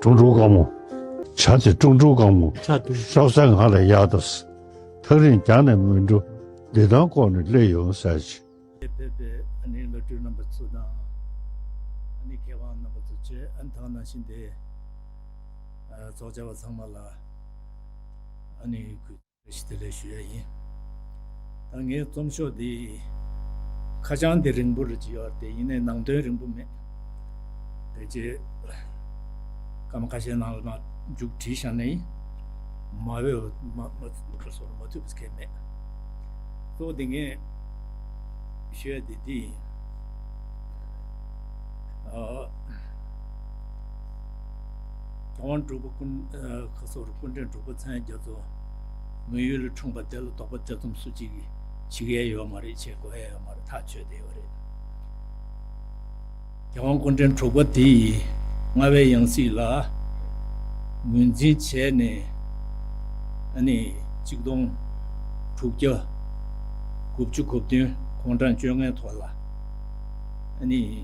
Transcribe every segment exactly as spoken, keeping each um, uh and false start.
ཀྲུང་ཀྲུང་དཀར་མོ། བྱ་ཚེ་ཀྲུང་ཀྲུང་དཀར་མོ། ཤོག་སེར་ངང་ལ་ཡར་ལྟ། ཐག་རིང་རྒྱང་ནས་མི་འགྲོ། འདི་དང་ཀོ་ནས་སླེབས་ཡོང་ཟེར་ཅི། ཕེབས་པའི་ཨ་ནི་བླ་སྤྲུལ་རྣམ་པ་ཚོ་དང་ཨ་ནི་མཁས་དབང་རྣམ་པ་ཚོ་བཅས་ཨ་ནི་ད་ག་ནང་བཞིན་དེ་ཨ་ཚོགས་བཅར་བ་ཚང་མ་ལ་ཨ་ནི་གུས་བཀུར་བདེ་ལེགས་ཞུ་ཡ་ཡིན། ད་ངའི་རྩོམ་ཤོག་འདི་ཁ་བྱང་འདི་རིང་པོ་རེ་ཅིག་ཡོད་རེད་དེ་ཡིན་ནའི་ནང་དོན་རིང་པོ་མེད། དེ་རྗེས་སྐར་མ་ཁ་ཤས་ནང་ལ་མ་མཇུག་བསྒྲིལ་བཞག་ནའི་མ་བས་མ་མ་མ་ཐུབ་པ་གལ་མེད། གཙོ་བོ་འདི་ངས་ཞུ་ཡ་འདི་འདི་ཡིན། ཨ་རྒྱལ་དབང་འབྲུག་པ་སྐུ་ཨ་ཁ་སོར་སྐུ་ཕྲེང་དྲུག་པ་མཚན་རྒྱ་མཚོ་མི་ཡུལ་ལ་འཁྲུངས་པ་དེ་ལ་དོགས་པ་ཐེ་ཚོམ་སུ་གཅིག་གིས་བྱེད་ཡ་ཡོད་མ་རེད། བྱེད་དགོས་ཡ་ཡོད་མ་རེད། ཐག་ཆོད་བསྡད་ཡོད་རེད། རྒྱལ་དབང་སྐུ་ཕྲེང་དྲུག་པ་དེ་ཡི་མངའ་བའི་ཡང་སྲིད་ལ་ངོས་འཛིན་བྱས་ནས་ཨ་ནི་གཅིག་སྟོང་དྲུག་བརྒྱ་དགུ་བཅུ་གོ་བདུན་དགུང་གྲངས་བཅོ་ལྔའི་ཐོག་ལ་ཨ་ནི་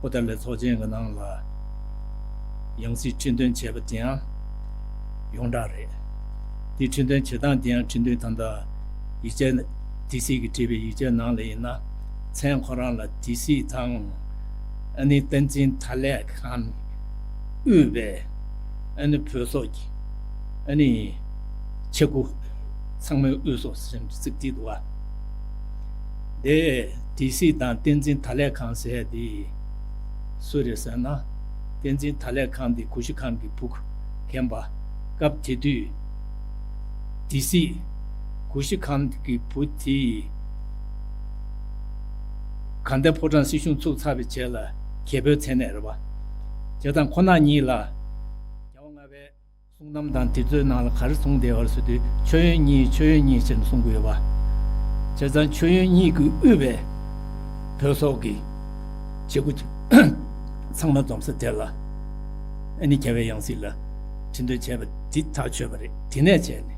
པོ་ཏཱ་ལའི་ཚོགས་ཆེན་གྱི་ནང་ལ་ཡང་སྲིད་ཁྲི་འདོན་བྱས་པ་དེ་ཡང་ཡོངས་གྲགས་རེད། དེ་ཁྲི་འདོན་བྱེད་སྟངས་དེ་ཡང་ཁྲི་འདོན་ད་ལྟ་ཡིག་ཆ་ཌི་སི་གིས་བྲིས་པའི་ཡིག་ཆ་ནང་ལ་ཡིན་ན་མཚན་ཁོ་རང་ལ་ཌི་སི་དང་ཨ་ནི་བསྟན་འཛིན་ད་ལས་ཁང་དབུས་པའི་ཨ་ནི་བོད་སོག་གི་ཨ་ནི་ཆེ་དགུ་ཚང་མའི་དབུས་སོག་ཟེར་ཚིག་འདི་འདུག་བ། དེ་ཌི་སི་དང་བསྟན་འཛིན་ད་ལས་ཁང་ཟེར་དེ་སུ་རེད་ཟེར་ན། བསྟན་འཛིན་ད་ལས་ཁང་དེ་གུ་ཤྲི་ཁཱན་གྱི་བུ་རྒན་པ། སྐབས་དེ་དུས་ཌི་སི་གུ་ཤྲི་ཁཱན་གྱི་བུ་དེ་དགའ་ལྡན་ཕོ་བྲང་སྲིད་གཞུང་ཚུགས་ཚར་བའི་རྗེས་ལ་རྒྱལ་པོའི་མཚན་གནས་རེད་བ། བྱས་ཙང་ཁོ་ན་གཉིས་ལ་རྒྱལ་བ་ལྔ་པའི་གསུང་རྣམ་དང་དེ་ཚོའི་ནང་ལ་ག་རེ་གསུངས་བསྡད་པ་རེད་ཟེར་དུས་མཆོད་ཡོན་གཉིས་མཆོད་ཡོན་གཉིས་ཟེར་ནས་གསུང་གི་ཡོད་པ། བྱས་ཙང་མཆོད་ཡོན་གཉིས་ཀྱིས་དབུས་པའི་བོད་སོག་གི་བྱེད་སྒོ་ཚང་མ་འཛོམས་ས་དེ་ལ་ཨ་ནི་རྒྱལ་བའི་ཡང་སྲིད་ལ་ཁྲི་འདོན་བྱས་པ་འདི་ཐག་ཆོད་པ་རེད། དེ་ནས་བྱས་ནས་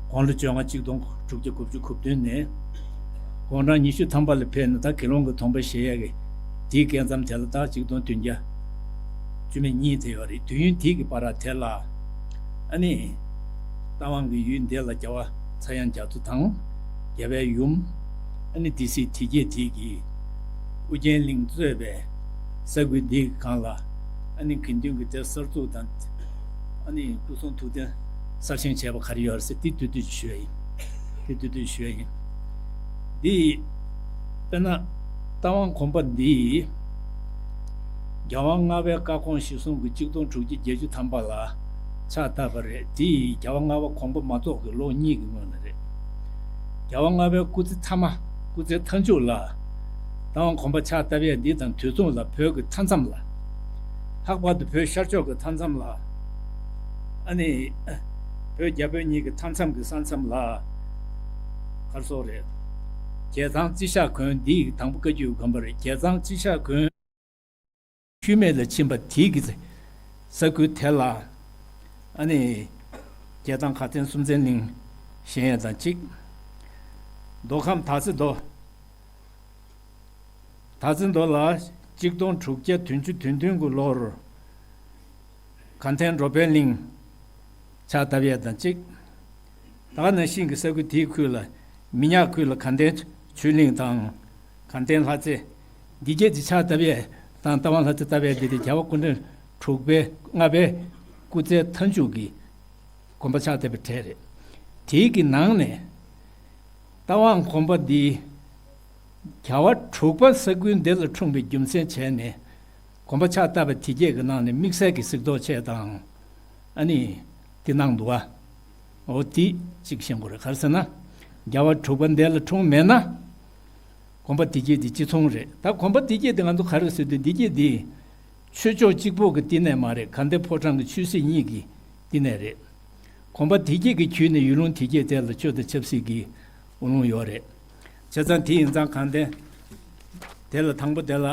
དགུང་ལོ་བཅོ་ལྔ་གཅིག་སྟོང་དྲུག་བརྒྱ་དགུ་བཅུ་གོ་བདུན་ནས་དགུང་གྲངས་ཉི་ཤུ་ཐམ་པ་ལ་ཕེབས་ནས་ད་དགེ་སློང་གི་སྡོམ་པ་བཞེས་ཡས་ཀྱི་དེའི་སྐབས་མཚམས་དེ་ལ་ད་གཅིག་སྟོང་བདུན་བརྒྱ་བཅུ་མེད་གཉིས་དེ་ཡོད་རེད། དུས་ཡུན་དེ་གི་བར་དེ་ལ་ཨ་ནི་རྟ་དབང་གི་ཡུལ་འདི་ལ་རྒྱལ་བ་ཚངས་དབྱངས་རྒྱ་མཚོ་དང་རྒྱལ་བའི་ཡུམ་ཨ་ནི་སྡེ་སྲིད་དེ་གྱད་དེ་གི་ཨོ་རྒྱན་གླིང་གཙོས་པའི་ས་ཁུལ་འདི་གི་སྒང་ལ་ཨ་ནི་དགེ་འདུན་གྱི་སྡེ་གསར་འཛུགས་དང་ཨ་ནི་སྐུ་གསུང་ཐུགས་རྟེན་གསར་བཞེངས་བྱས་པ་ག་རེ་ཡོད་རེད་ཟེར་དེ་བསྡུས་བསྡུས་ཞུ་ཡ་ཡིན། དེ་བསྡུས་བསྡུས་ཞུ་ཡ་ཡིན། འདི་དཔེར་ན་རྟ་དབང་གོམ་པ་འདི་རྒྱལ་དབང་ལྔ་པའི་བཀའ་དགོངས་གཞིར་བཟུང་གི་གཅིག་སྟོང་དྲུག་བརྒྱ་བརྒྱད་ཅུ་ཐམ་པ་ལ་ཕྱག་བཏབ་པ་རེད། འདི་རྒྱལ་བ་ལྔ་པ་གོམ་པ་མ་རྫོགས་ཀྱི་ལོ་གཉིས་ཀྱི་སྔོན་ལ་རེད། རྒྱལ་བ་ལྔ་པའི་སྐུ་ཚེ་མཐའ་མ་སྐུ་ཚེ་མཐའ་མཇུག་ལ་རྟ་དབང་གོམ་པ་ཕྱག་བཏབ་ཡས་འདི་དང་དུས་མཚུངས་ལ་བོད་ཀྱི་མཐའ་མཚམས་ལ་ལྷག་པར་དུ་བོད་ཤར་ཕྱོགས་ཀྱི་མཐའ་མཚམས་ལ་ཨ་ནི་བོད་རྒྱ་བོད་གཉིས་ཀྱི་མཐའ་མཚམས་ཀྱི་ས་མཚམས་ལ་གར་སོགས་རེད། རྒྱལ་ཚང་རྩི་ཤག་དགོན་འདི་དང་པོ་བཀའ་བརྒྱུད་དགོན་པ་རེད། རྒྱལ་ཚང་རྩི་ཤག་དགོན་ཤུལ་མེད་ལ་ཕྱིན་པ་དེ་གི་ས་ཁུལ་དེ་ལ་ཨ་ནི་རྒྱལ་ཐང་ཁ་ཚན་སུམ་རྩེན་གླིང་བཞེངས་ཡས་དང་གཅིག་མདོ་ཁམས་དར་རྩེ་མདོ། དར་རྩེ་མདོ་ལ་གཅིག་སྟོང་དྲུག་བརྒྱ་བདུན་ཅུ་དོན་བདུན་གྱི་ལོར་དགའ་ལྡན་རོ་བན་གླིང་ཕྱག་བཏབ་ཡས་དང་གཅིག་ད་ག་ནང་བཞིན་གྱི་ས་ཁུལ་དེའི་ཁུལ་ལ་མི་ཉག་ཁུལ་ལ་དགའ་ལྡན་ཆོས་གླིང་དང་དགའ་ལྡན་ལྷ་རྩེ་འདི་གྱད་དེ་ཕྱག་བཏབ་ཡས་དང་རྟ་དབང་ལྷ་རྩེ་བཏབ་ཡས་འདི་དེ་རྒྱལ་བ་སྐུ་ཕྲེང་དྲུག་པའི་ལྔ་པའི་སྐུ་ཚེ་མཐའ་མཇུག་གི་གོམ་པ་ཕྱག་བཏབ་པའི་གྲས་རེད། དེའི་གི་ནང་ནས་རྟ་དབང་གོམ་པ་འདི་རྒྱལ་བ་དྲུག་པ་ས་ཁུལ་འདི་ལ་འཁྲུངས་པའི་རྒྱུ་མཚན་བྱས་ནས་གོམ་པ་ཕྱག་བཏབ་པ་དེ་གྱད་ཀྱི་ནང་ནས་དམིགས་བསལ་གྱི་གཟིགས་རྟོག་ཆེ་དང་ཨ་ནི་དེ་གནང་འདུག་ག་འོ་དེ་གཅིག་ཤེས་དགོས་རེད། ག་རེ་ཟེར་ན་རྒྱལ་བ་དྲུག་པ་འདི་ལ་འཁྲུངས་མེད་ན་གོམ་པ་དེ་གྱད་འདི་གཅིག་མཚུངས་རེད། ད་གོམ་པ་དེ་གྱད་འདི་ང་ཚོ་ག་རེ་ཟེར་དུས་དེ་གྱད་འདི་ཆོས་ཕྱོགས་གཅིག་པོ་གི་བསྟི་གནས་མ་རེད། དགའ་ལྡན་ཕོ་བྲང་གི་ཆོས་སྲིད་གཉིས་ཀྱི་བསྟི་གནས་རེད། གོམ་པ་དེ་གྱད་ཀྱི་བརྒྱུད་ནས་ཡུལ་ལུང་དེ་གྱད་དེ་ལ་ཆོས་དང་ཆབ་སྲིད་ཀྱི་དབུ་ལུང་ཡོད་རེད། བྱས་ཙང་དེ་ཡིན་ཙང་དགའ་ལྡན་དེ་ལ་དང་པོ་དེ་ལ་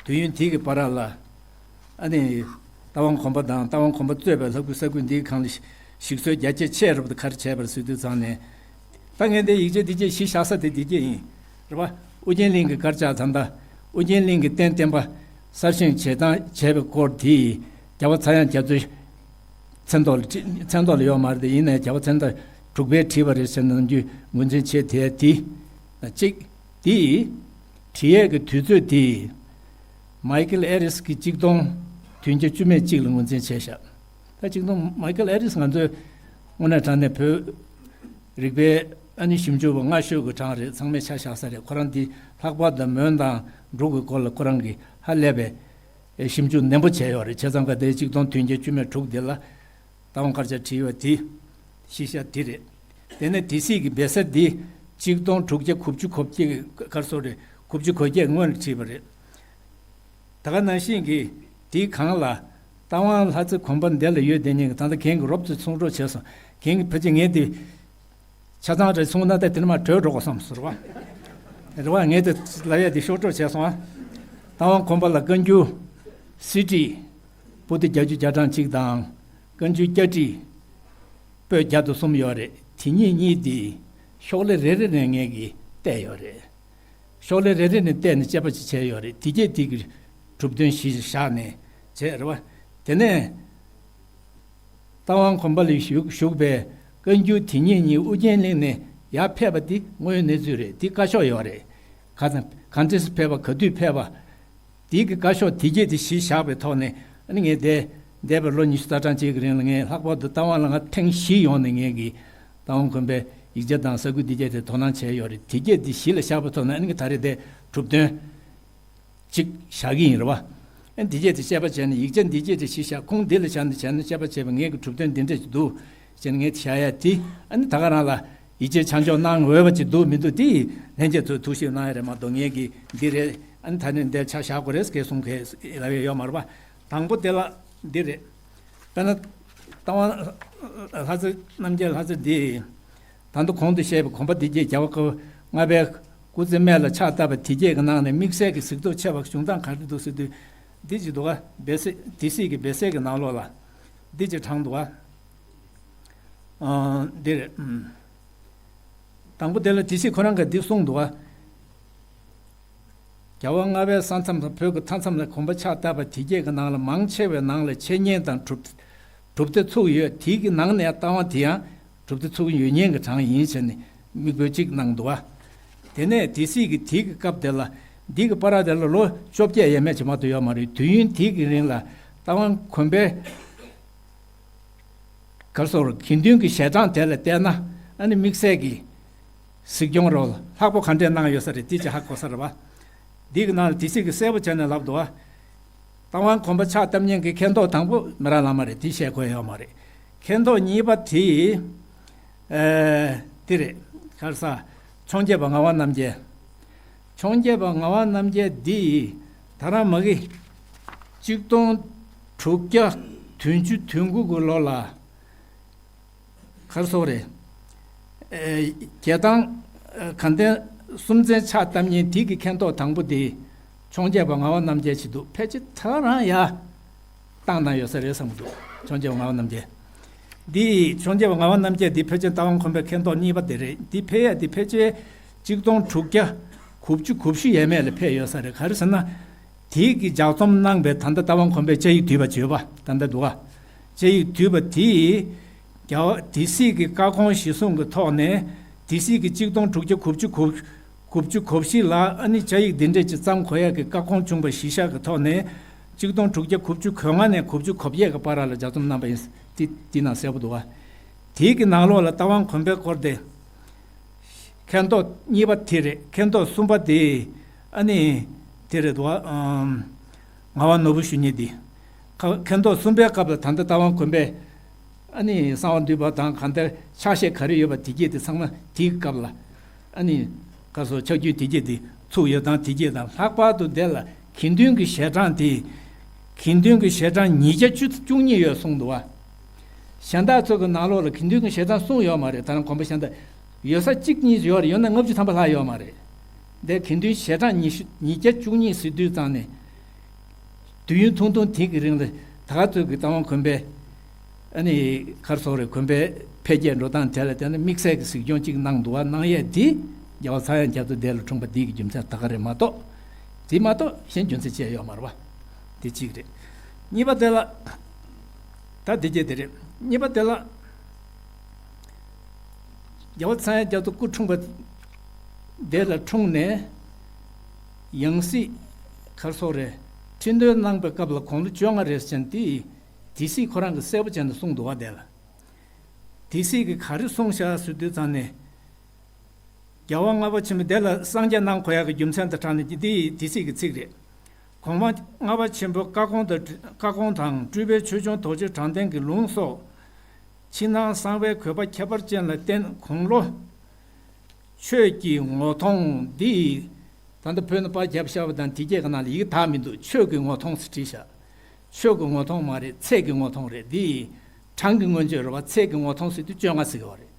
དུས་ཡུན་དེ་གི་བར་ལ་ཨ་ནི་རྟ་དབང་གོམ་པ་དང་རྟ་དབང་གོམ་པ་གཙོས་པའི་ལྷ་ཁུལ་ས་ཁུལ་འདིའི་སྒང་ལ་ཞིག་གསོ་རྒྱ་ཆེ་ཆེ་རབ་ཏུ་ག་རེ་བྱས་པ་རེད་ཟེར་དུས་ཙང་ནས་ད་ངས་འདི་ཡིག་ཆ་འདི་གྱད་གཞི་བཞག་ས་དེ་འདི་གྱད་ཡིན། རེད་པ། ཨོ་རྒྱན་གླིང་གི་དཀར་ཆག་ད་ལྟ་ཨོ་རྒྱན་གླིང་གི་རྟེན་བརྟེན་པ་གསར་བཞེངས་བྱེད་སྟངས་བྱས་པའི་སྐོར་དེ་ རྒྱལ་བ་ཚངས་དབྱངས་རྒྱ་མཚོའི་མཚན་ཐོག་ལ་བྲི་མཚན་ཐོག་ལ་ཡོད་མ་རེད་དེ། ཡིན་ནའི་རྒྱལ་བ་མཚན་ཐོག་དྲུག་པའི་བྲིས་པ་རེད་ཟེར་ནམ་རྒྱུན་ངོས་འཛིན་བྱེད་དེ་དེ་གཅིག་དེ་བྲིས་ཡས་ཀྱི་དུས་ཚོད་དེ་མའི་ཀལ་ཨེ་རིས་ཀྱིས་གཅིག་སྟོང་བདུན་བརྒྱ་བཅུ་མེད་གཅིག་ལ་ངོས་འཛིན་བྱས་ཤག་ད་གཅིག་སྟོང་མའི་ཀལ་ཨེ་རིས་ང་ཚོའི་དངོས་གནས་དྲང་གནས་བོད་རིག་པའི་ཨ་ནི་ཞིབ་འཇུག་པ་སྔ་ཤོས་ཀྱི་གྲངས་རེད། ཚང་མས་ཆ་བཞག་ས་རེད། ཁོ་རང་འདི་ལྷག་པར་དུ་མོན་དང་འབྲུག་གི་སྐོར་ལ་ཁོ་རང་གིས་ཧ་ལས་པའི་ཞིབ་འཇུག་ནན་པོ་བྱས་ཡོད་རེད། བྱས་ཙང་ག་དེ་གཅིག་སྟོང་བདུན་བརྒྱ་བཅུ་མེད་དྲུག་འདི་ལ་རྟ་དབང་དཀར་ཆག་བྲིས་ཡོད་དེ་གཞི་བཞག་དེ་རེད། དེ་ནས་སྡེ་སྲིད་ཀྱི་སྦས་ཚར་འདི་གཅིག་སྟོང་དྲུག་བརྒྱ་དགུ་བཅུ་གོ་གཅིག་གར་སོང་རེད། དགུ་བཅུ་གོ་བརྒྱད་སྔོན་ལ་བྲིས་པ་རེད། ད་ག་ནང་བཞིན་གྱི་དེའི་སྒང་ལ་རྟ་དབང་ལྷ་རྩེ་གོམ་པ་འདི་ལ་ཡོད་དེ་ཉིད་ཀྱི་ད་ལྟ་རྒན་གྱིས་རོབ་ཙམ་གསུང་རོགས་བྱས་སོང་། རྒན་གྱིས་ཕལ་ཆེར་ངས་འདི་ཆ་ཚང་རེ་གསུངས་ན་ད་དེ་ནས་མར་བྲོས་འགྲོ་དགོས་བསམ་སོང་རེད་བ། རེད་བ། ངས་དེ་ལབ་ཡ་དེ་ཤོར་འགྲོ་བྱས་སོང་ཨ། རྟ་དབང་གོམ་པ་ལ་བཀའ་འགྱུར་གསེར་བྲིས་པོ་ཏི་བརྒྱད་ཅུ་གྱ་གྲངས་གཅིག་དང་བཀའ་འགྱུར་སྐྱ་བྲིས་པོད་བརྒྱ་དང་གསུམ་ཡོད་རེད། དེ་གཉིས་གཉིས་དེ་ཤོག་ལྷེ་རེ་རེ་ནས་ངས་ཀྱིས་བལྟས་ཡོད་རེད། ཤོག་ལྷེ་རེ་རེ་ནས་བལྟས་ནས་དཔྱད་པ་ཅིག་བྱས་ཡོད་རེད། དེ་རྗེས་དེ་གི་གྲུབ་དོན་གཞི་བཞག་ནས་བྱས་རེད་བ། དེ་ནས་རྟ་དབང་གོམ་པ་ལ་བཞུགས་བཞུགས་པའི་བཀའ་འགྱུར་དེ་གཉིས་གཉིས་ཨུ་རྒྱན་གླིང་ནས་ཡར་ཕེབས་པ་དེ་དངོས་ཡོད་གནས་ཚུལ་རེད། དེ་བཀའ་ཤོག་ཡོད་རེད། ག་ཚ་ག་འདྲས་ཕེབས་པ་ག་དུས་ཕེབས་པ། དེ་གི་བཀའ་ཤོག་དེ་རྗེས་དེ་གཞི་བཞག་པའི་ཐོག་ནས་ཨ་ནི་ངས་དེ་འདས་པའི་ལོ་ཉི་ཤུ་རྩ་གྲངས་ཅིག་གི་རིང་ལ་ངས་ལྷག་པར་དུ་རྟ་དབང་ལ་ང་ཐེངས་བཞི་ཡོང་ནས་ངས་ཀྱིས་རྟ་དབང་གོམ་པའི་ཡིག་ཆ་དང་ས་ཁུལ་འདི་གས་དེ་དོ་སྣང་བྱས་ཡོད་རེད། དེ་གས་དེ་གཞི་ལ་བཞག་པའི་ཐོག་ནས་ཨ་ནི་ད་རེས་དེ་གྲུབ་དོན་གཅིག་བཞག་གི་ཡིན་རེད་བ། ཨ་ནི་འདི་གས་དེ་དཔྱད་པ་བྱས་ནས་ཡིག་ཆ་འདི་གས་དེ་གཞི་བཞག་ཁུངས་འདི་ལ་བཞག་ནས་བྱས་ན་དཔྱད་པ་བྱས་པ་ངས་ཀྱི་གྲུབ་དོན་འདི་འདྲ་ཞིག་འདུག་ཟེར་ནས་ངས་བཞག་ཡ་དེ་ཨ་ནི་ད་ག་རང་ལ་ཡིད་ཆེས་ཆ་འཇོག་གནང་འོས་པ་ཅིག་འདུག་མི་འདུག་དེ་ལྷན་རྒྱས་ཚོས་ཐུགས་ཞིབ་གནང་ཡ་རེད་མ་གཏོགས་ངས་ཀྱི་འདི་རེད། ཨ་ནི་ད་ནི་འདིར་ཆ་བཞག་དགོས་རེད་ཟེར་གསུང་གི་ལབ་ཡ་ཡོད་མ་རེད་བ། དང་པོ་དེ་ལ་འདི་རེད། དཔེར་ན་རྟ་དབང་ལྷ་རྩེ་རྣམ་རྒྱལ་ལྷ་རྩེ་འདི་ད་ལྟ་གོང་དུ་བཤད་པའི་གོམ་པ་འདི་རྗེས་རྒྱལ་བ་ལྔ་པའི་སྐུ་ཚེ་སྨད་ལ་ཕྱག་བཏབ་པ་དེ་རྗེས་ཀྱི་ནང་ནས་དམིགས་བསལ་གྱི་གཟིགས་རྟོག་ཆེ་བ་བྱུང་སྟངས་ག་རེ་འདུག་ཟེར་དུས་འདི་ཅིག་འདུག་ག་སྦས་ཚར་སྡེ་སྲིད་ཀྱི་སྦས་ཚར་གྱི་ནང་ལོགས་ལ་འདི་ཅིག་དྲངས་འདུག་ག་ཨ་འདི་རེད། ཨུམ། དང་པོ་དེ་ལ་སྡེ་སྲིད་ཁོ་རང་གིས་འདི་གསུངས་འདུག་ག་རྒྱལ་བ་ལྔ་པའི་ས་མཚམས་དང་བོད་ཀྱི་མཐའ་མཚམས་ལ་གོམ་པ་ཕྱག་བཏབ་པ་དེ་རྗེས་ཀྱི་ནང་ལ་མང་ཆེ་བའི་ནང་ལ་འཆད་ཉན་དང་གྲུབ་གྲུབ་མཐའ་ཚུགས་ཡོད། དེའི་ནང་ནས་རྟ་དབང་དེ་ཡང་གྲུབ་མཐའ་ཚུགས་ཡོད་མཁན་གྱི་གྲངས་ཡིན་ཟེར་ནས་མིག་དཔེ་གཅིག་གནང་འདུག་ག་དེ་ནས་སྡེ་སྲིད་ཀྱིས་དེའི་སྐབས་དེ་ལ་འདི་གི་བར་དེ་ལ་ལོ་བཅོ་བརྒྱད་ཡས་མས་ཅིག་མ་གཏོགས་ཡོད་མ་རེད། དུས་ཡུན་དེའི་གི་རིང་ལ་རྟ་དབང་གོམ་པའི་ག་རེ་ཟེར་དགོས་རེད། དགེ་འདུན་གྱི་ཞལ་གྲངས་དེ་ལ་བལྟས་ན་ཨ་ནི་དམིགས་བསལ་གྱི་གཟིགས་སྐྱོང་རོགས་ལྷག་པོ་ག་འདྲས་གནང་ཡོད་ས་རེད། དེ་ཅིག་ཧ་གོ་ས་རེད་བ། འདི་གི་ནང་ལ་སྡེ་སྲིད་ཀྱིས་གསལ་པོ་བྱས་ནས་ལབ་འདུག་ག་རྟ་དབང་གོམ་པ་ཕྱག་བཏབ་མཁན་གྱི་མཁན་ཐོག་དང་པོ་མི་ར་ལ་མ་རེད། དེ་བཤད་དགོས་ཡོད་མ་རེད། མཁན་ཐོག་གཉིས་པ་དེ་ཨེ་དེ་རེད། ག་རེ་ཟེར། འཕྱོངས་རྒྱས་པ་ངག་དབང་རྣམ་རྒྱལ། འཕྱོངས་རྒྱས་པ་ངག་དབང་རྣམ་རྒྱལ་འདི་ད་རང་མ་གི་གཅིག་སྟོང་དྲུག་བརྒྱ་བདུན་ཅུ་དོན་དགུ་གི་ལོ་ལ་ག་རེ་ཟེར་དགོས་རེད། ཨེ་རྒྱལ་ཐང་ཨེ་དགའ་ལྡན་སུམ་རྩེན་ཕྱག་བཏབ་མཁན་དེ་གི་མཁན་ཐོག་དང་པོ་དེ་འཕྱོངས་རྒྱས་པ་ངག་དབང་རྣམ་རྒྱལ་ཅིག་འདུག་ཕལ་ཆེར་ད་རང་ཡར་བཏང་གནང་ཡོད་ས་རེད་བསམ་གྱི་འདུག་འཕྱོངས་རྒྱས་པ་ངག་དབང་རྣམ་རྒྱལ། འདི་འཕྱོངས་རྒྱས་པ་ངག་དབང་རྣམ་རྒྱལ་འདི་ཕལ་ཆེར་རྟ་དབང་གོམ་པའི་མཁན་ཐོག་གཉིས་པ་དེ་རེད། འདི་ཕེབས་ཡ་འདི་ཕལ་ཆེར་གཅིག་སྟོང་དྲུག་བརྒྱ་དགུ་བཅུ་གོ་བཞི་ཡས་མས་ལ་ཕེབས་ཡོད་ས་རེད། ག་རེ་ཟེར་ན། དེ་གི་ལྗགས་རྩོམ་གནང་བའི་ད་ལྟ་རྟ་དབང་གོམ་པའི་བཅའ་ཡིག་བསྡུས་པ་ཅིག་ཡོད་པ་ད་ལྟ་འདུག་ག་བཅའ་ཡིག་བསྡུས་པ་དེ་རྒྱལ་བ་སྡེ་སྲིད་ཀྱི་བཀའ་དགོངས་གཞི་བཟུང་གི་ཐོག་ནས་སྡེ་སྲིད་ཀྱི་གཅིག་སྟོང་དྲུག་བརྒྱ་དགུ་བཅུ་གོ་དགུ་བཅུ་གོ་བཞི་ལ་ཨ་ནི་བཅའ་ཡིག་འདི་འདྲས་ཅིག་བརྩམ་དགོས་ཡ་གི་བཀའ་དགོངས་བྱུང་བ་གཞི་བཞག་གི་ཐོག་ནས་གཅིག་སྟོང་དྲུག་བརྒྱ་དགུ་བཅུ་གོ་ལྔ་ནས་དགུ་བཅུ་གོ་བརྒྱད་ཀྱི་བར་ལ་ལྗགས་རྩོམ་གནང་བ་ཡིན། དེ་དེ་ནང་གསལ་པོ་འདུག་ག་དེ་གི་ནང་ལོགས་ལ་རྟ་དབང་གོམ་པའི་སྐོར་དེ། མཁན་ཐོག་གཉིས་པ་དེ་རེད། མཁན་ཐོག་གསུམ་པ་དེ་ཨ་ནི་དེ་རེད་དོ། ཨམ། ངག་དབང་ནོར་བུ་ཞུ་མཁན་དེ། ཁ་མཁན་ཐོག་གསུམ་པའི་སྐབས་ལ་ད་ལྟ་རྟ་དབང་གོམ་པའི་ཨ་ནི་གསང་བ་འདུས་པ་དང་གང་ལྟར་ཕྱག་བཞེས་ག་རེ་ཡོད་པ་དེ་གྱད་དེ་ཚང་མ་དེའི་སྐབས་ལ་ཨ་ནི་ག་རེ་ཟེར་ཕྱག་རྒྱུན་དེ་གྱད་དེ་ཚུགས་ཡོད་དང་དེ་གྱད་དང་ལྷག་པར་དུ་དེ་ལ་དགེ་འདུན་གྱི་ཞལ་གྲངས་དེ་དགེ་འདུན་གྱི་ཞལ་གྲངས་ཉིས་བརྒྱ་བཅུ་བཅུ་གཉིས་ཡོད་གསུངས་འདུག་བ། གཞན་དག་ཚོ་གི་ནང་ལོགས་ལ་དགེ་འདུན་གྱི་ཞལ་གྲངས་གསུངས་ཡོད་མ་རེད། ད་རང་གོམ་པ་གཞན་དག་ཡོད་ས་གཅིག་གཉིས་ཡོད་རེད། ཡོད་ན་ལྔ་བཅུ་ཐམ་པ་ལྷག་ཡོད་མ་རེད། དེ་དགེ་འདུན་ཞལ་གྲངས་ཉི་ཤུ་ཉིས་བརྒྱ་བཅུ་གཉིས་ཟེར་དུས་ཙང་ནས་དུས་ཡུན་ཐུང་ཐུང་དེ་གི་རིང་ལ་ད་ག་ཚོད་ཀྱི་རྟ་དབང་གོམ་པའི་ཨ་ནི་ག་རེ་ཟེར་དགོས་རེད། གོམ་པའི་འཕེལ་རྒྱས་འགྲོ་སྟངས་དེ་ལ་བརྟེན་ནས་དམིགས་བསལ་གྱི་གཟིགས་སྐྱོང་གཅིག་གནང་འདུག་བ། གནང་ཡས་དེ་རྒྱལ་བ་ཚངས་དབྱངས་རྒྱ་མཚོ་དེ་ལ་འཁྲུངས་པ་དེ་གི་རྒྱུ་མཚན་ད་ག་རེད་མ་གཏོགས་དེ་མ་གཏོགས་གཞན་རྒྱུ་མཚན་ཅི་ཡང་ཡོད་མ་རེད་བ། དེ་གཅིག་རེད། གཉིས་པ་དེ་ལ་ ད་དེ་གཅིག་དེ་རེད། གཉིས་པ་དེ་ལ། རྒྱལ་བ་ཚངས་དབྱངས་རྒྱ་མཚོ་སྐུ་འཁྲུངས་པ་དེ་ལ་འཁྲུངས་ནས། ཡང་སྲིད་ག་རེ་ཟེར་རེད། ཁྲི་འདོན་གནང་པའི་སྐབས་ལ་དགུང་ལོ་བཅོ་ལྔ་རེད་ཟེར་ནས་དེ་ཡི་དེ་སྲིད་ཁོ་རང་གིས་གསལ་པོ་བྱས་ནས་གསུངས་འདུག་བ། དེ་ལ་དེ་སྲིད་ཀྱིས་ག་རེ་གསུངས་ཤག་ཟེར་དུས་ཙང་ནས། རྒྱལ་བ་ལྔ་པ་ཆེན་པོ་དེ་ལ་སངས་རྒྱས་གནང་དགོས་ཡག་གི་རྒྱུ་མཚན་དང་སྦྲགས་ནས་འདི་དེ་སྲིད་ཀྱི་ཚིག་རེད། གོང་མ་ལྔ་པ་ཆེན་པོ་བཀའ་དགོངས་དང་བཀའ་དགོངས་དང་སྤྲུལ་པའི་ཆོས་སྐྱོང་རྡོ་རྗེ་དྲང་བདེན་གྱི་ལུང་སོགས། ཕྱི་ནང་གསང་བའི་གུས་པ་ཁྱད་པར་ཅན་ལ་བརྟེན་དགུང་ལོ། ཆོས་ཀྱི་ངོ་མཐོང་འདི། ད་ལྟ་བོད་ནས་པར་རྒྱབ་བཞག་པ་དང་དེ་གྱད་ཀྱི་ནང་ལ་ཡི་གེ་དག་མི་འདུག་ཆོས་ཀྱི་ངོ་མཐོང་ཟེར་བྲིས་ཤག་ཆོས་ཀྱི་ངོ་མཐོང་མ་རེད། ཚད་ཀྱི་ངོ་མཐོང་རེད། འདི་གྲངས་ཀྱི་མངོན་བརྗོད་རེད་བ། ཚད་ཀྱི་ངོ་མཐོང་ཟེར་དུས་བཅོ་ལྔ་ཟེར་གྱི་ཡོད་རེད།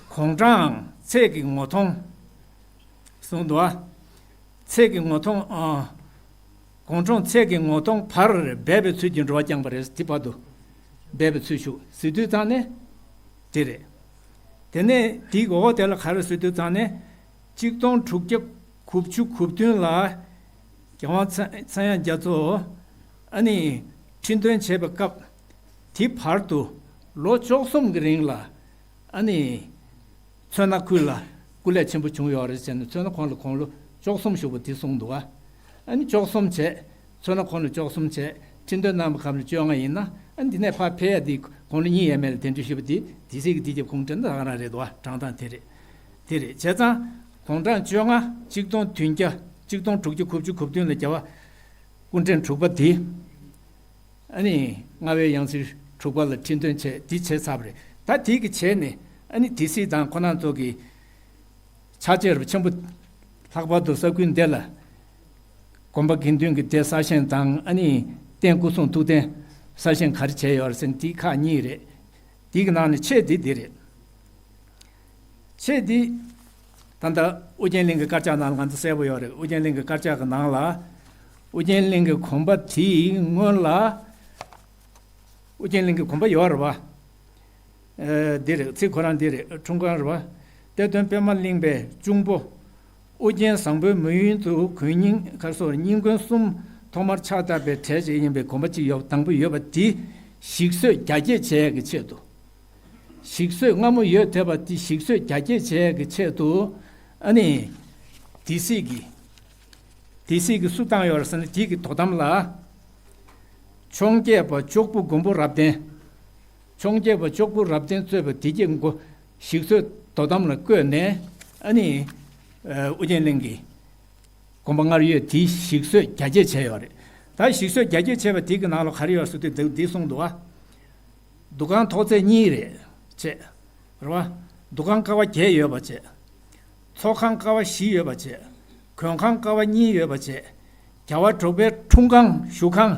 དགུང་གྲངས་ཚད་ཀྱི་ངོ་མཐོང་གསུངས་འདུག་བ། ཚད་ཀྱི་ངོ་མཐོང་ཨ། དགུང་གྲངས་ཚད་ཀྱི་ངོ་མཐོང་བར་སྦས་པའི་ཚུལ་གྱིས་འགྲོ་བ་བསྐྱངས་པ་རེད། དེ་བར་དུ་སྦས་པའི་ཚུལ་ཞུ་ཟེར་དུས་ཙང་ནས་དེ་རེད། དེ་ནས་དེའི་འོག་དེ་ལ་ག་རེ་ཟེར་དུས་ཙང་ནས། གཅིག་སྟོང་དྲུག་བརྒྱ་དགུ་བཅུ་གོ་བདུན་ལ་རྒྱལ་བ་ཚངས་ཚངས་དབྱངས་རྒྱ་མཚོ་ཨ་ནི་ཁྲི་འདོན་བྱས་པའི་སྐབས། དེ་བར་དུ་ལོ་བཅུ་གསུམ་གྱི་རིང་ལ་ཨ་ནི་མཚོ་སྣ་ཁུལ་ལ་སྐུ་ལས་ཆེན་པོ་བྱུང་ཡོད་རེད་ཟེར་ནས། མཚོ་སྣ་ཁོངས་ལ་དགུང་ལོ་བཅུ་གསུམ་བཞུགས་པ་དེ་གསུངས་འདུག་བ། ཨ་ནི་བཅུ་གསུམ་བྱས། མཚོ་སྣ་ཁོངས་ལ་བཅུ་གསུམ་བྱས། ཁྲི་འདོན་གནང་བའི་སྐབས་ལ་བཅོ་ལྔ་ཡིན་ན། ཨ་ནི་འདི་ནས་ཕར་ཕེབས་ཡ་དེ་དགུང་ལོ་གཉིས་ཡས་མས་ལ་གདན་འདྲེན་ཞུས་པ་དེ་དེ་སྲིད་ཀྱི་དེ་རྒྱབ་ཁུངས་དྲན་ད་ག་རང་རེད་འདུག་བ། དྲང་གནས་དེ་རེད། དེ་རེད། བྱས་ཙང་དགུང་གྲངས་བཅོ་ལྔ། གཅིག་སྟོང་བདུན་བརྒྱ། གཅིག་སྟོང་དྲུག་བརྒྱ་དགུ་བཅུ་གོ་བདུན་ལ་རྒྱལ་བ་སྐུ་ཕྲེང་དྲུག་པ་དེ། ཨ་ནི་ལྔ་པའི་ཡང་སྲིད་དྲུག་པ་ལ་ཁྲི་འདོན་བྱས། དེ་བྱས་ཚར་བ་རེད། ད་དེ་གི་བྱས་ནས་ཨ་ནི་དེ་སྲིད་དང་ཁོ་རང་ཚོ་གི་ཕྱག་རྗེས་རབས་ཆེན་པོ། ལྷག་པར་དུ་ས་ཁུལ་འདི་ལ་དགོན་པ་དགེ་འདུན་གྱི་སྡེ་གསར་བཞེངས་དང་། ཨ་ནི་རྟེན་སྐུ་གསུང་ཐུགས་རྟེན་གསར་བཞེངས་ག་རེ་བྱས་ཡོད་རེད་ཟེར་ན་དེ་ཁག་གཉིས་རེད། དེ་གི་ནང་ནས་ཆེ་འདི་འདི་རེད། ཆེ་འདི། ད་ལྟ་ཨོ་རྒྱན་གླིང་གི་དཀར་ཆག་ནང་ལ་ང་ཚོ་གསལ་པོ་ཡོད་རེད། ཨོ་རྒྱན་གླིང་གི་དཀར་ཆག་གི་ནང་ལ། ཨོ་རྒྱན་གླིང་གི་དགོན་པ་དེའི་སྔོན་ལ། ཨོ་རྒྱན་གླིང་གི་དགོན་པ་ཡོད་རེད་བ། ཨེ། འདི་རེད། ཚིག་ཁོ་རང་འདི་རེད། འཁྲུངས་སྐར་རེད་བ། གཏེར་སྟོན་པདྨ་གླིང་པའི་གཅུང་པོ་ཨོ་རྒྱན་བཟང་པོའི་མིང་དུ་དགོན་རྙིང་ག་རེ་ཟེར། རྙིང་དགོན་གསུམ་ཐོག་མར་ཕྱག་བཏབ་པའི་གྲས་ཤིག་ཡིན་པའི་དགོན་པ་གཅིག་ཡོད། དང་པོ་ཡོད་པ་དེ་ཞིག་གསོས་རྒྱ་སྐྱེད་བྱེད་ཡག་གི་ཆེད་དུ། ཞིག་གསོས་སྔ་མོ་ཡོད་བསྡད་པ་དེ་ཞིག་གསོས་རྒྱ་སྐྱེད་བྱེད་ཡག་གི་ཆེད་དུ། ཨ་ནི་སྡེ་སྲིད་ཀྱི། སྡེ་སྲིད་ཀྱིས་སུ་བཏང་ཡོད་རེད་ཟེར་ན། དེ་གི་དོ་དམ་ལ་འཕྱོངས་རྒྱས་པ་ལྕོག་ཕུ་མགོན་པོ་རབ་བརྟན། འཕྱོངས་རྒྱས་པ་ལྕོག་ཕུ་རབ་བརྟན་གཙོས་པའི་སྡེ་བརྒྱད་མགོ་ཞིག་གསོས་དོ་དམ་ལ་བསྐོས་ནས། ཨ་ནི་ཨོ་རྒྱན་གླིང་གི་དགོན་པ་སྔར་ཡོད་དེ་ཞིག་གསོས་རྒྱ་སྐྱེད་བྱས་ཡོད་རེད། ད་ཞིག་གསོས་རྒྱ་སྐྱེད་བྱས་པ་དེ་གི་ནང་ལ་ག་རེ་ཡོད་ཟེར་དུས་འདི་འདི་གསུངས་འདུག་བ། འདུ་ཁང་ཐོག་ཚད་གཉིས་རེ་བྱས། རེད་བ། འདུ་ཁང་ཀ་བ་བརྒྱད་ཡོད་པ་བྱས། ཚོགས་ཁང་ཀ་བ་བཞི་ཡོད་པ་བྱས། མགོན་ཁང་ཀ་བ་གཉིས་ཡོད་པ་བྱས། རྒྱལ་བ་དྲུག་པའི་འཁྲུངས་ཁང་བཞུགས་ཁང་།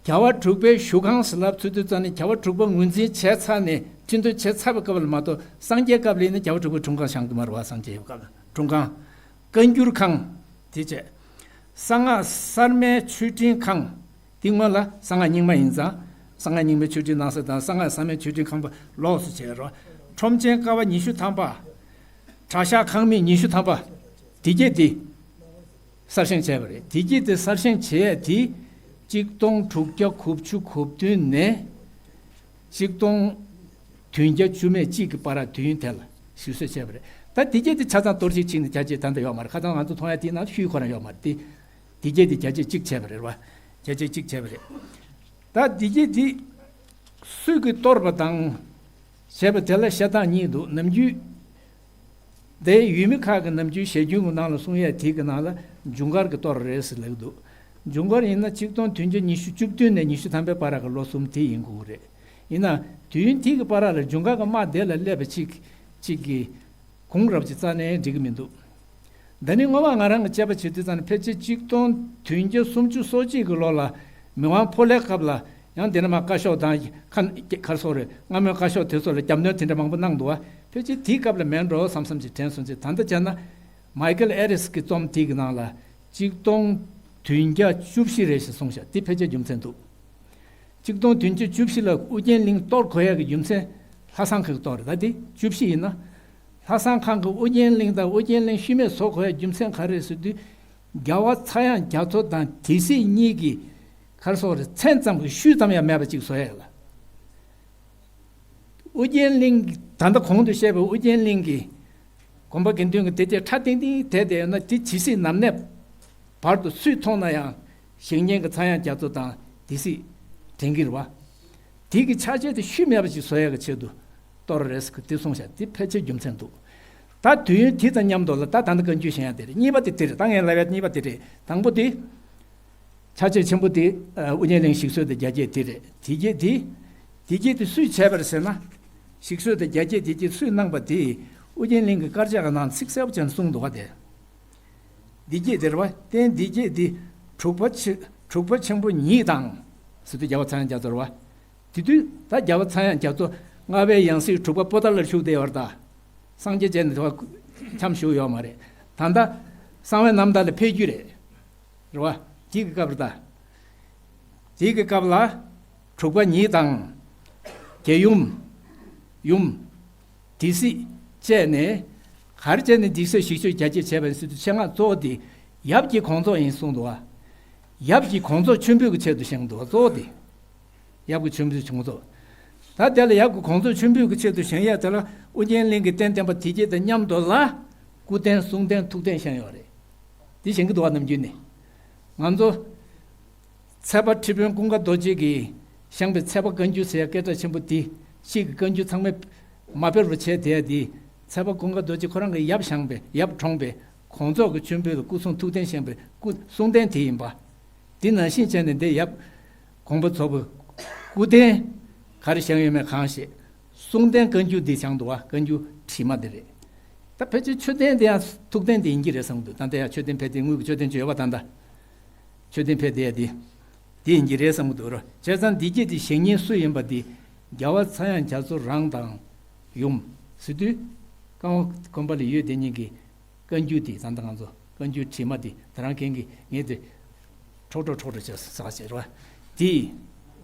རྒྱལ་བ་དྲུག་པའི་བཞུགས་ཁང་ཟེར་ལབ་ཚུལ་དུས་ཙང་ནས། རྒྱལ་བ་དྲུག་པ་ངོས་འཛིན་བྱས་ཚར་ནས་ཁྲི་འདོན་བྱས་ཚར་བའི་སྐབས་ལ་མ་གཏོགས། སངས་རྒྱས་སྐབས་ལ་ཡིན་ན་རྒྱལ་བ་དྲུག་པའི་འཁྲུངས་ཁང་བཞེངས་ཀྱི་མ་རེད་བ། སངས་རྒྱས་ཡོད་སྐབས་ལ་འཁྲུངས་ཁང་། བཀའ་འགྱུར་ཁང་དེ་བྱས། གསང་སྔགས་གསར་མའི་མཆོད་སྤྲིན་ཁང་། དེ་སྔོན་ལ་གསང་སྔགས་རྙིང་མ་ཡིན་ཙང་། གསང་སྔགས་རྙིང་མའི་མཆོད་སྤྲིན་ནང་གསེས་དང་། གསང་སྔགས་གསར་མའི་མཆོད་སྤྲིན་ཁང་པ་ལོགས་སུ་བྱས་རོགས། ཁྲོམ་ཆེན་ཀ་བ་ཉི་ཤུ་ཐམ་པ། གྲྭ་ཤག་ཁང་མིག་ཉི་ཤུ་ཐམ་པ། དེ་གྱད་དེ་གསར་བཞེངས་བྱས་པ་རེད། དེ་གྱད་དེ་གསར་བཞེངས་བྱས་ཡ་དེ་གཅིག་སྟོང་དྲུག་བརྒྱ་དགུ་བཅུ་གོ་བདུན་ནས་གཅིག་སྟོང་བདུན་བརྒྱ་བཅུ་མེད་གཅིག་གི་བར་དུས་ཡུན་དེ་ལ་ཞིག་གསོས་བྱས་པ་རེད། ད་དེ་གྱད་དེ་ཆ་ཚང་གཏོར་བཤིག་ཕྱིན་ནས་རྒྱ་སྐྱེད་ད་ལྟ་ཡོད་མ་རེད། ཁ་སང་ང་ཚོ་མཐོང་ཡ་དེའི་ནང་ཤུལ་ཁོ་རང་ཡོད་མ་རེད། དེ་དེ་གྱད་དེ་རྒྱ་སྐྱེད་གཅིག་བྱས་པ་རེད་བ། རྒྱ་སྐྱེད་གཅིག་བྱས་པ་རེད། ད་དེ་གྱད་དེ་སུས་ཀྱིས་གཏོར་བ་དང་བྱས་པ་དེ་ལ་བཤད་སྟངས་གཉིས་འདུག་ནམ་རྒྱུན་དེ་ཡུལ་མི་ཁག་གི་ནམ་རྒྱུན་ཞལ་རྒྱུན་གྱི་ནང་ལ་གསུང་ཡས་དེ་གི་ནང་ལ་ཇུན་གར་གྱིས་གཏོར་རེད་ཟེར་ལབ་ཀྱི་འདུག་ཇུན་གར་ཡིན་ན་གཅིག་སྟོང་བདུན་བརྒྱ་ཉི་ཤུ་བཅུ་བདུན་ནས་ཉི་ཤུ་ཐམ་པའི་བར་གྱི་ལོ་གསུམ་དེ་ཡིན་དགོས་ཀྱི་རེད། ཡིན་ན་དུས་ཡུན་དེ་གི་བར་ལ་ཇུན་གར་གྱི་དམག་དེ་ལ་སླེབས་པ་གཅིག་གཅིག་གི་གུང་རབས་ཅིག་རྩ་ནས་འགྲིག་གི་མི་འདུག་ད་ནི་སྔོན་མ་ང་རང་གིས་དཔྱད་པ་བྱེད་དུས་ཙང་ནས་ཕལ་ཆེར་གཅིག་སྟོང་བདུན་བརྒྱ་སུམ་ཅུ་སོ་གཅིག་གི་ལོ་ལ་མི་དབང་ཕོ་ལྷའི་སྐབས་ལ་ཡང་དེ་ནས་མར་བཀའ་ཤོག་དང་ཁ་ཁ་སོ་རེ་སྔ་མོའི་བཀའ་ཤོག་དེ་ཚོ་ལ་རྒྱབ་སྣོན་དེ་འདྲ་མང་པོ་གནང་འདུག་བ། ཕལ་ཆེར་དེའི་སྐབས་ལ་མེད་འགྲོ་བསམ་བསམ་ཅིག་དྲན་སོང་ཅིག་ད་ལྟ་བྱས་ན་མའི་ཀལ་ཨེ་རིས་ཀྱི་རྩོམ་དེ་གི་ནང་ལ་གཅིག་སྟོང་བདུན་བརྒྱ་བཅུ་བཞི་རེ་ཞིག་གསུངས་ཤག་དེ་ཕལ་ཆེར་རྒྱུ་མཚན་འདུག་གཅིག་སྟོང་བདུན་བརྒྱ་བཅུ་བཞི་ལ་ཨོ་རྒྱན་གླིང་གཏོར་དགོས་ཡག་གི་རྒྱུ་མཚན་ལྷ་བསང་ཁང་གི་གཏོར་རེད། ད་དེ་བཅུ་བཞི་ཡིན་ན། ལྷ་བསང་ཁང་གིས་ཨོ་རྒྱན་གླིང་དང་ཨོ་རྒྱན་གླིང་ཤུལ་མེད་བཟོ་དགོས་ཡག་རྒྱུ་མཚན་ག་རེ་རེད་ཟེར་དུས། རྒྱལ་བ་ཚངས་དབྱངས་རྒྱ་མཚོ་དང་སྡེ་སྲིད་གཉིས་ཀྱི་ག་རེ་ཟེར་རེད། མཚན་ཙམ་གྱི་ཤུལ་ཙམ་ཡང་མེད་པ་ཅིག་བཟོ་ཡག་ལ་ ཨོ་རྒྱན་གླིང་གི་ད་ལྟ་གོང་དུ་བཤད་པའི་ཨོ་རྒྱན་གླིང་གི་དགོན་པ་དགེ་འདུན་གྱི་སྡེ་བརྒྱད་ཁྲ་ཏིང་ཏིང་དེ་དེ་ཡོད་ན་དེ་ཇི་སྲིད་ནམ་གནས་བར་དུ་སུས་མཐོང་ན་ཡང་བཤེས་གཉེན་གྱི་ཚངས་དབྱངས་རྒྱ་མཚོ་དང་དེ་སྲིད་དྲན་གྱི་རེད་བ། དེ་གི་ཆ་བྱད་དེ་ཤུལ་མེད་པ་ཅིག་བཟོ་ཡག་གི་ཆེད་དུ་གཏོར་རེས་ཀྱི་དེ་གསུངས་ཤག་དེ་ཕལ་ཆེར་རྒྱུ་མཚན་འདུག་ད་དུས་ཡུན་དེ་དང་མཉམ་དུ་ལ་ད་ད་ལྟ་བཀའ་འགྱུར་བཞེངས་ཡག་དེ་རེད། གཉིས་པ་དེ་དེ་རེད། ད་ངས་ལབ་ཡག་གཉིས་པ་དེ་རེད། དང་པོ་དེ་ཕྱག་ཆེན་ཆེན་པོ་དེ་ཨ་ཨོ་རྒྱན་གླིང་ཞིག་གསོ་དང་རྒྱ་བསྐྱེད་དེ་རེད། དེ་རྗེས་དེ་དེ་རྗེས་དེ་སུས་བྱས་པ་རེད་ཟེར་ན། ཞིག་གསོ་དང་རྒྱ་བསྐྱེད་དེ་རྗེས་སུས་གནང་པ་དེ་ཨོ་རྒྱན་གླིང་གི་དཀར་ཆག་གི་ནང་ཚིག་གསལ་པོ་བྱས་ནས་གསུངས་འདུག་ག་དེ། འདི་སྐད་དེར་བ་བརྟེན་འདི་སྐད་འདི་དྲུག་པ་ཆེ་དྲུག་པ་ཆེན་པོ་ཉིད་དང་། ཟེར་དུས་རྒྱལ་བ་ཚངས་དབྱངས་རྒྱ་མཚོ་རེད་བ། དེ་དུས་ད་རྒྱལ་བ་ཚངས་དབྱངས་རྒྱ་མཚོ་ལྔ་པའི་ཡང་སྲིད་དྲུག་པ་པོ་ཏཱ་ལར་བཞུགས་བསྡད་ཡོད་རེད་ད། སངས་རྒྱས་མཇལ་ནས་དེ་བ་འཁྱམས་བཞུགས་ཡོད་མ་རེད། ད་ལྟ་གསང་བའི་རྣམ་ཐར་ལ་ཕེབས་རྒྱུ་རེད། རེད་བ། དེ་གི་སྐབས་རེད་ད། དེ་གི་སྐབས་ལ་དྲུག་པ་ཉིད་དང་། རྒྱལ་ཡུམ། ཡུམ། སྡེ་སྲིད་བཅས་ནས་ག་རེ་བྱས་ནས་སྡེ་སྲིད་ཞིག་གསོ་རྒྱ་བསྐྱེད་བྱས་པ་ཡིན་ཟེར་དུས་ཆེད་མངགས་གཙོ་བོ་དེ་ཡབ་ཀྱི་གོང་ཚོགས་ཡིན་གསུངས་འདུག་བ། ཡབ་ཀྱི་གོང་ཚོགས་མཆོད་འབུལ་གྱི་ཆེད་དུ་བཞེངས་འདུག་བ་གཙོ་བོ་དེ། ཡབ་ཀྱི་མཆོད་འབུལ་གྱི་གོང་ཚོགས། ད་དེ་ལ་ཡབ་ཀྱི་གོང་ཚོགས་མཆོད་འབུལ་གྱི་ཆེད་དུ་བཞེངས་ཡག་དེ་ལ་ཨོ་རྒྱན་གླིང་གི་རྟེན་བརྟེན་པ་དེ་བརྒྱད་དང་མཉམ་དུ་ལ་སྐུ་རྟེན་གསུང་རྟེན་ཐུགས་རྟེན་བཞེངས་ཡོད་རེད། དེ་བཞེངས་ཀྱི་འདུག་བ་ནམ་རྒྱུན་ནས། ང་ཚོ་ཚལ་པ་ཁྲི་དཔོན་ཀུན་དགའ་རྡོ་རྗེ་གིས་བཞེངས་པའི་ཚལ་པ་བཀའ་འགྱུར་ཟེར་ཡག་སྐད་གྲགས་ཆེན་པོ་དེ་ཕྱིས་ཀྱི་བཀའ་འགྱུར་ཚང་མས་མ་སྤེལ་བར་བྱས་བསྡད་ཡག་དེ་ཚལ་པ་ཀུན་དགའ་རྡོ་རྗེ་ཁོ་རང་གི་ཡབ་བཞེངས་པའི་ཡབ་འཁྲུངས་པའི་གོང་ཚོགས་ཀྱི་མཆོད་འབུལ་ལ་སྐུ་གསུང་ཐུགས་རྟེན་བཞེངས་པའི་སྐུ་གསུང་རྟེན་དེ་ཡིན་པ། དེ་ནང་བཞིན་བྱས་ནས་འདི་ཡབ་དགོངས་པ་རྫོགས་པའི་སྐུ་རྟེན་ག་རེ་བཞེངས་ཡོད་མེད་གང་ཤེས། གསུང་རྟེན་བཀའ་འགྱུར་འདི་བཞེངས་འདུག་བ། བཀའ་འགྱུར་བྲིས་མ་འདི་རེད། ད་ཕལ་ཆེར་མཆོད་རྟེན་འདི་ཡང་ཐུགས་རྟེན་འདི་ཡིན་གྱི་རེད་བསམ་གྱི་འདུག་ད་ལྟ་ཡང་མཆོད་རྟེན་ཕེབས་ཏེ་དངུལ་གྱི་མཆོད་རྟེན་ཅིག་ཡོད་པ། ད་ལྟ་མཆོད་རྟེན་ཕེབས་ཏེ་ཡང་འདི་འདི་ཡིན་གྱི་རེད་བསམ་གྱི་འདུག་རོ། བྱས་ཙང་འདི་སྐད་འདི་བཞེངས་མཁན་སུ་ཡིན་པ་འདི་རྒྱལ་བ་ཚངས་དབྱངས་རྒྱ་མཚོ་རང་དང་ཡུམ་ཟེར་དུས་ཀ་བ་དགོན་པ་ལ་ཡོད་དེ་གཉིས་ཀྱི་བཀའ་འགྱུར་དེ་ད་ལྟ་ང་ཚོ་བཀའ་འགྱུར་བྲིས་མ་དེ་ད་རང་གན་གྱི་ངས་དེ་ཁྲོག་ཁྲོག་ཁྲོག་ཁྲོག་བྱས་ཟེར་བ་བྱས་རོ། དེ་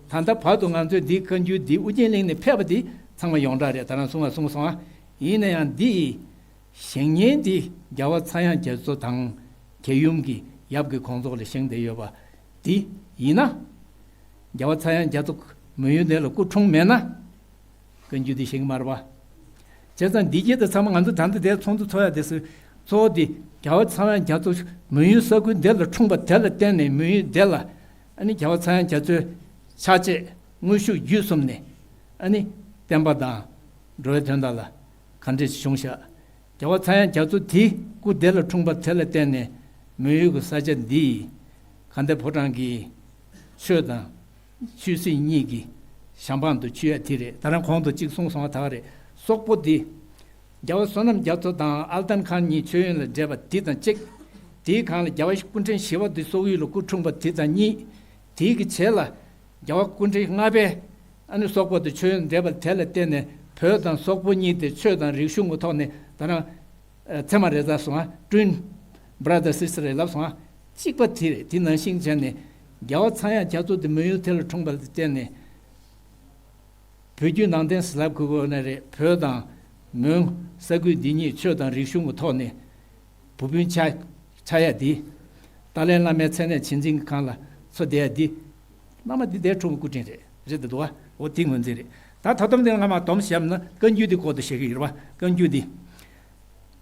ད་ལྟ་བར་དུ་ང་ཚོས་འདི་བཀའ་འགྱུར་འདི་ཨུ་རྒྱན་གླིང་ནས་ཕེབས་པ་དེ་ཚང་མ་ཡོངས་གྲགས་རེད། ད་རང་གསུངས་པ་གསུངས་སོང་ཨ། ཡིན་ན་ཡང་འདི་བཞེངས་མཁན་འདི་རྒྱལ་བ་ཚངས་དབྱངས་རྒྱ་མཚོ་དང་རྒྱལ་ཡུམ་གྱི་ཡབ་ཀྱི་གོང་ཚོགས་ལ་བཞེངས་ཏེ་ཡོད་པ་འདི་ཡིན་ན། རྒྱལ་བ་ཚངས་དབྱངས་རྒྱ་མཚོ་མོན་ཡུལ་དེ་ལ་སྐུ་འཁྲུངས་མེད་ན། བཀའ་འགྱུར་འདི་བཞེངས་མ་རེད་པ། བྱས་ཙང་འདི་སྐད་དེ་ཚང་མ་ང་ཚོ་ད་ལྟ་དེ་ཚོགས་འདུ་ཚོགས་ཡ་དེ་སུ་གཙོ་བོ་དེ་རྒྱལ་བ་ཚངས་དབྱངས་རྒྱ་མཚོ་མོན་ཡུལ་ས་ཁུལ་འདི་ལ་འཁྲུངས་པ་དེ་ལ་བརྟེན་ནས་མོན་ཡུལ་འདི་ལ་ཨ་ནི་རྒྱལ་བ་ཚངས་དབྱངས་རྒྱ་མཚོའི་ཕྱག་རྗེས་དངོས་ཤུགས་བརྒྱུད་གསུམ་ནས་ཨ་ནི་བསྟན་པ་དང་འགྲོ་བའི་དོན་དག་ལ་ག་འདྲས་བྱུང་ཤག་རྒྱལ་བ་ཚངས་དབྱངས་རྒྱ་མཚོ་དེ་སྐུ་དེ་ལ་འཁྲུངས་པ་དེ་ལ་བརྟེན་ནས་མོན་ཡུལ་གྱི་ས་ཆ་འདི་དགའ་ལྡན་ཕོ་བྲང་གི་ཆོས་དང་ཆོས་སྲིད་གཉིས་ཀྱི་ཞང་པང་དུ་ཆུད་ཡ་དེ་རེད། ད་རང་གོང་དུ་གཅིག་གསུངས་སོང་བ་ད་ག་རེད། སོག་པོ་འདི་རྒྱལ་བ་བསོད་ནམས་རྒྱ་མཚོ་དང་ཨལ་ཏན་ཁཱན་གཉིས་མཆོད་ཡོན་ལ་བགྲེས་པ་དེ་དང་གཅིག་དེའི་སྒང་ལ་རྒྱལ་བ་སྐུ་ཕྲེང་བཞི་པ་འདི་སོག་ཡུལ་ལ་སྐུ་འཁྲུངས་པ་དེ་དང་གཉིས། དེའི་གི་རྗེས་ལ་རྒྱལ་བ་སྐུ་ཕྲེང་ལྔ་པས་ཨ་ནི་སོག་པོ་དེ་མཆོད་ཡོན་བགྲེས་པ་དེ་ལ་བརྟེན་ནས་བོད་དང་སོག་པོ་གཉིས་དེ་ཆོས་དང་རིག་གཞུང་གི་ཐོག་ནས་ད་རང་ཨ་ཚད་མ་རེ་ཚ་སོང་ཨ། Twin brother sister རེད་ལབ་སོང་ཨ། གཅིག་པ་དེ་རེད། དེ་ནང་བཞིན་བྱས་ནས་རྒྱལ་བ་ཚངས་དབྱངས་རྒྱ་མཚོ་དེ་མོན་ཡུལ་དེ་ལ་འཁྲུངས་པ་ལ་བརྟེན་ནས་བོད་བརྒྱུད་ནང་བསྟན་ཟེར་ལབ་དགོས་དགོས་ནི་རེད། བོད་དང་མོན་ས་ཁུལ་འདི་གཉིས་ཆོས་དང་རིག་གཞུང་གི་ཐོག་ནས་བུ་སྤུན་ཆ་ཆ་ཡ་དེ་ཏཱ་ལའི་བླ་མའི་མཚན་གནས་ཆེད་འཛིན་གྱི་སྒང་ལ་འཚོ་བསྡད་ཡ་དེ་བླ་མ་འདི་དེ་འཁྲུངས་པའི་སྐུ་དྲིན་རེད། རེད་དེ་འདུག་བ། འོ་དེ་ངོས་འཛིན་རེད། ད་ད་དུམ་དེ་ང་མ་དོམ་ཞབས་ན་བཀའ་འགྱུར་འདི་སྐོར་དུ་བཤད་ཀྱི་ཡོད་རེད་བ། བཀའ་འགྱུར་འདི།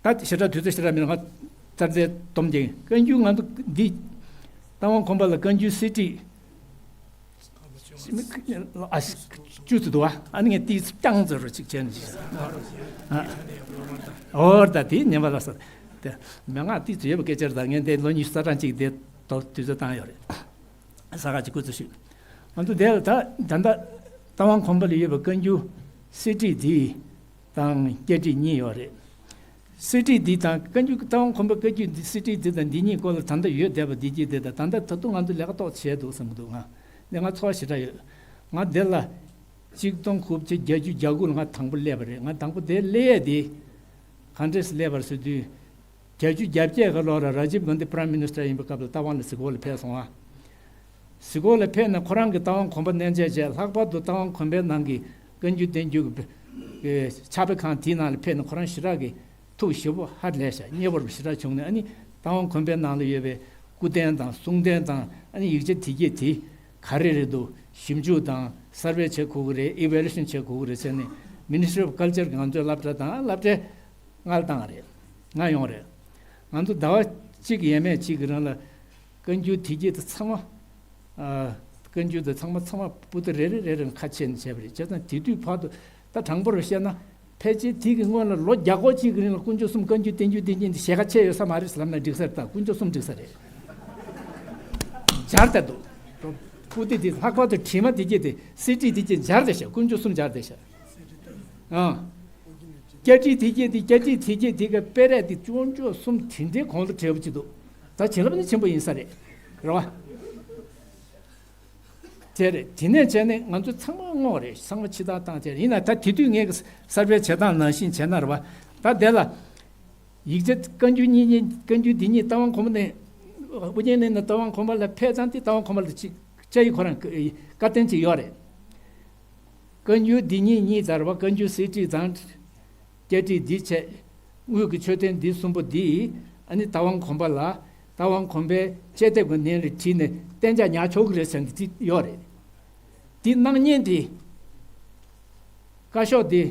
ད་ཞེ་དྲག་དུས་ཚོད་ཞེ་དྲག་མེད་ན་ང་ཚར་ཚར་དོམ་རྒྱག་གི། བཀའ་འགྱུར་ང་ཚོ་འདི་རྟ་དབང་གོང་འཕེལ་ལ་བཀའ་འགྱུར་གསེར་བྲིས་ཨ་བཅུ་ཙམ་འདུག་བ། ཨ་ནི་ངས་ཏིག་ཙམ་རྐྱང་ཙམ་རེ་ཅིག་བྱས་ནས་ཨ་འོ་ད་དེ་ཉན་པ་ལ་ས་དེ་མན་ངག་ཏིག་ཙམ་ཡོད་པ་སྐད་ཆ་རེད། ད་ངས་འདི་ལོ་ཉི་ཤུ་རྩ་གྲངས་ཅིག་དེ་དོ་དུས་ཚོད་བཏང་ཡོད་རེད། ས་ག་ཅིག་སྐུ་ཚེ་ཞུ། ང་ཚོ་དེ་ལ་ད་ད་ལྟ་རྟ་དབང་གོང་འཕེལ་ལ་ཡོད་པའི་བཀའ་འགྱུར་གསེར་བྲིས་འདི་དང་རྒྱ་བྲིས་གཉིས་ཡོད་རེད། གསེར་བྲིས་འདི་དང་བཀའ་འགྱུར་རྟ་དབང་གོང་འཕེལ་བཀའ་འགྱུར་འདི་གསེར་བྲིས་འདི་དང་འདི་གཉིས་སྐོར་ལ་ད་ལྟ་ཡོད་བསྡད་པ་འདི་གཅིག་དེ་དང་ད་ལྟ་ད་དུང་ང་ཚོ་ལས་ཀ་ཏོག་བྱས་འདུག་བསམ་གྱི་འདུག་ང་འདི་ང་ཚོར་བ་ཞེ་དྲག་ཡོད། ང་འདི་ལ་གཅིག་སྟོང་དགུ་བརྒྱ་བརྒྱད་ཅུ་གྱ་དགུ་ལ་ང་དང་པོ་སླེབས་པ་རེད། ང་དང་པོ་དེ་སླེབས་ཡས་དེ་ག་འདྲས་སླེབས་པ་རེད་ཟེར་དུས། བརྒྱད་ཅུ་གྱ་བརྒྱད་ཀྱི་ལོ་ལ་ར་ཇིབ་གྷན་དྷི་པྲའིམ་མི་ནིས་ཊར་ཡིན་པའི་སྐབས་ལ་རྟ་དབང་ལ་གཟིགས་སྐོར་ལ་ཕེབས་སོང་བ། གཟིགས་སྐོར་ལ་ཕེབས་ནས་ཁོ་རང་གིས་རྟ་དབང་གོང་འཕེལ་གནས་མཇལ་བྱས། ལྷག་པར་དུ་རྟ་དབང་གོང་འཕེལ་ནང་གི་བཀའ་འགྱུར་བསྟན་འགྱུར་གྱི་ཕྱག་དཔེ་ཁང་དེའི་ནང་ལ་ཕེབས་ནས་ཁོ་རང་ཞེ་དྲག་གི་ཐུགས་ཞེ་པོ་ཧ་ལས་ཤག་མཉེས་པོ་ཞེ་དྲག་བྱུང་ནས། ཨ་ནི་རྟ་དབང་གོང་འཕེལ་ནང་ལ་ཡོད་པའི་སྐུ་རྟེན་དང་གསུང་རྟེན་དང་ཨ་ནི་ཡིག་ཆ་དེ་གྱད་དེ་ག་རེ་རེད་འདུག་ཞིབ་འཇུག་དང་སར་ཝེ་བྱེད་དགོས་ཀྱི་རེད། ཨི་ཝེ་ལུ་ཤན་བྱེད་དགོས་ཀྱི་རེད་ཟེར་ནས་ Ministry of Culture གི་ང་ཚོའི་སློབ་གྲྭ་དང་སློབ་གྲྭའི་མངགས་བཏང་རེད། མངགས་ཡོང་རེད། ང་ཚོ་ཟླ་བ་གཅིག་ཡས་མས་གཅིག་གི་རིང་ལ་བཀའ་འགྱུར་དེ་གྱད་དེ་ཚང་མ། ཨ། བཀའ་འགྱུར་དེ་ཚང་མ་ཚང་མ་པོ་ཏི་རེ་རེ་རེ་རེ་ཁ་ཕྱེ་ནས་བྱས་པ་རེད། བྱས་ཙང་དེ་དུས་བར་དུ་ད་དྲང་པོར་བཤད་ན་ཕལ་ཆེར་དེ་གི་སྔོན་ལ་ལོ་བརྒྱ་སྐོར་གཅིག་གི་རིང་ལ་དཀོན་མཆོག་གསུམ་བཀའ་འགྱུར་བསྟན་འགྱུར་བསྟན་འགྱུར་དེ་ཞལ་ཁ་ཕྱེ་ཡོད་ས་མ་རེད་ལབ་ན་འགྲིག་ས་རེད། ད་དཀོན་མཆོག་གསུམ་འགྲིག་ས་རེད། སྦྱར་ཏེ་འདུག་པོ་ཏི་དེ་ལྷག་པར་དུ་བྲིས་མ་དེ་གྱད་དེ་སི་ཌི་དེ་གྱད་སྦྱར་ཏེ་བཞག་དཀོན་མཆོག་གསུམ་སྦྱར་ཏེ་བཞག་ཨ། སྐྱ་བྲིས་དེ་གྱད་དེ་སྐྱ་བྲིས་དེ་གྱད་དེ་གི་དཔེ་རས་དེ་དཀོན་མཆོག་གསུམ་དེ་འདྲའི་གོང་དུ་བྲིས་པ་ཅིག་འདུག་ད་བྱིན་རླབས་ནི་ཆེན་པོ་ཡིན་ས་རེད། རེད་བ། དེ་རེད། དེ་ནས་བྱས་ནས་ང་ཚོ་ཚང་མ་བསྔོགས་རེད། ཚང་མ་ཕྱི་ཐག་བཏང་བྱས་རེད། ཡིན་ན་ད་དེ་དུས་ངས་གསར་པའི་བྱེད་སྟངས་ནང་བཞིན་བྱས་ན་རེད་བ། ད་དེ་ལ་ཡིག་ཆ་བཀའ་འགྱུར་གཉིས་གཉིས་བཀའ་འགྱུར་འདི་གཉིས་རྟ་དབང་གོང་མ་ནས་ཨུ་རྒྱན་གླིང་ནས་རྟ་དབང་གོང་མ་ལ་ཕེབས་ཙང་དེ་རྟ་དབང་གོང་མ་ལ་ཅིག་ཅ་ཡི་ཁོ་རང་བཀའ་བསྟན་ཅིག་ཡོད་རེད། བཀའ་འགྱུར་འདི་གཉིས་གཉིས་ཚར་བ་བཀའ་འགྱུར་གསེར་བྲིས་དང་། སྐྱ་བྲིས་འདི་བྱས། དངུལ་གྱི་མཆོད་རྟེན་འདི་གསུམ་པོ་འདི་ཨ་ནི་རྟ་དབང་གོང་མ་ལ་རྟ་དབང་གོང་མའི་ཅ་དེབ་ཀྱི་ནང་ལ་བྲིས་ནས་གཏན་འཇགས་ཉར་ཆོག་གི་རེད་ཟེར་ནས་བྲིས་ཡོད་རེད། འདི་གནང་མཁན་དེ་བཀའ་ཤོག་འདི་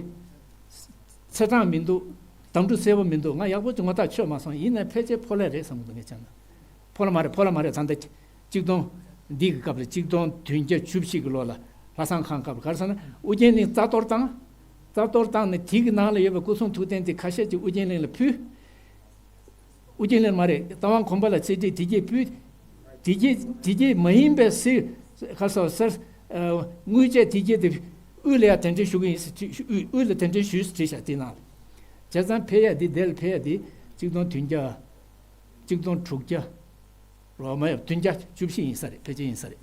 ཚེས་གྲངས་མི་འདུག་དམ་ཕྲུག་གསལ་པོ་མི་འདུག་ང་ཡག་པོ་ཅིག་ངོ་ཐག་ཆོད་མ་སོང་། ཡིན་ནའི་ཕལ་ཆེར་ཕོག་ལེ་རེད་བསམ་གི་འདུག་ངས་བྱས་ན། ཕོག་ལེ་མ་རེད། ཕོག་ལེ་མ་རེད། ད་ལྟ་གཅིག་སྟོང་འདི་གི་སྐབས་ལ་གཅིག་སྟོང་བདུན་བརྒྱ་བཅུ་བཞི་གི་ལོ་ལ་ལྷ་བསངས་ཁང་སྐབས་ལ་ག་རེ་ཟེར་ན་ཨུ་རྒྱན་གླིང་རྩ་གཏོར་བཏང་། རྩ་གཏོར་བཏང་ནས་དེ་གི་ནང་ལ་ཡོད་པའི་སྐུ་གསུང་ཐུགས་རྟེན་དེ་ཁ་ཤས་ཅིག་ཨུ་རྒྱན་གླིང་ལ་ཕུལ། ཨུ་རྒྱན་གླིང་མ་རེད། རྟ་དབང་གོང་མ་ལ་གསེར་བྲིས་དེ་གྱད་ཕུལ། དེ་གྱད་དེ་གྱད་མ་ཡིན་པའི་གསེར་ག་སོ་གསེར་ཨ་དངུལ་ཆས་དེ་གྱད་དེ་དབུས་ལ་ཡང་གདན་འདྲེན་ཞུ་གི་ཡིན་ཟེར་དབུས་དབུས་ལ་གདན་འདྲེན་ཞུས་ཟེར་བྲིས་བཞག་དེ་ནང་ལ། བྱས་ཙང་ཕེབས་ཡ་དེ་དེ་ལ་ཕེབས་ཡ་དེ་གཅིག་སྟོང་བདུན་བརྒྱ་གཅིག་སྟོང་དྲུག་བརྒྱ་རོ་མ་ཡོད་བདུན་བརྒྱ་བཅུ་བཞི་ཡིན་ས་རེད། ཕལ་ཆེར་ཡིན་ས་རེད།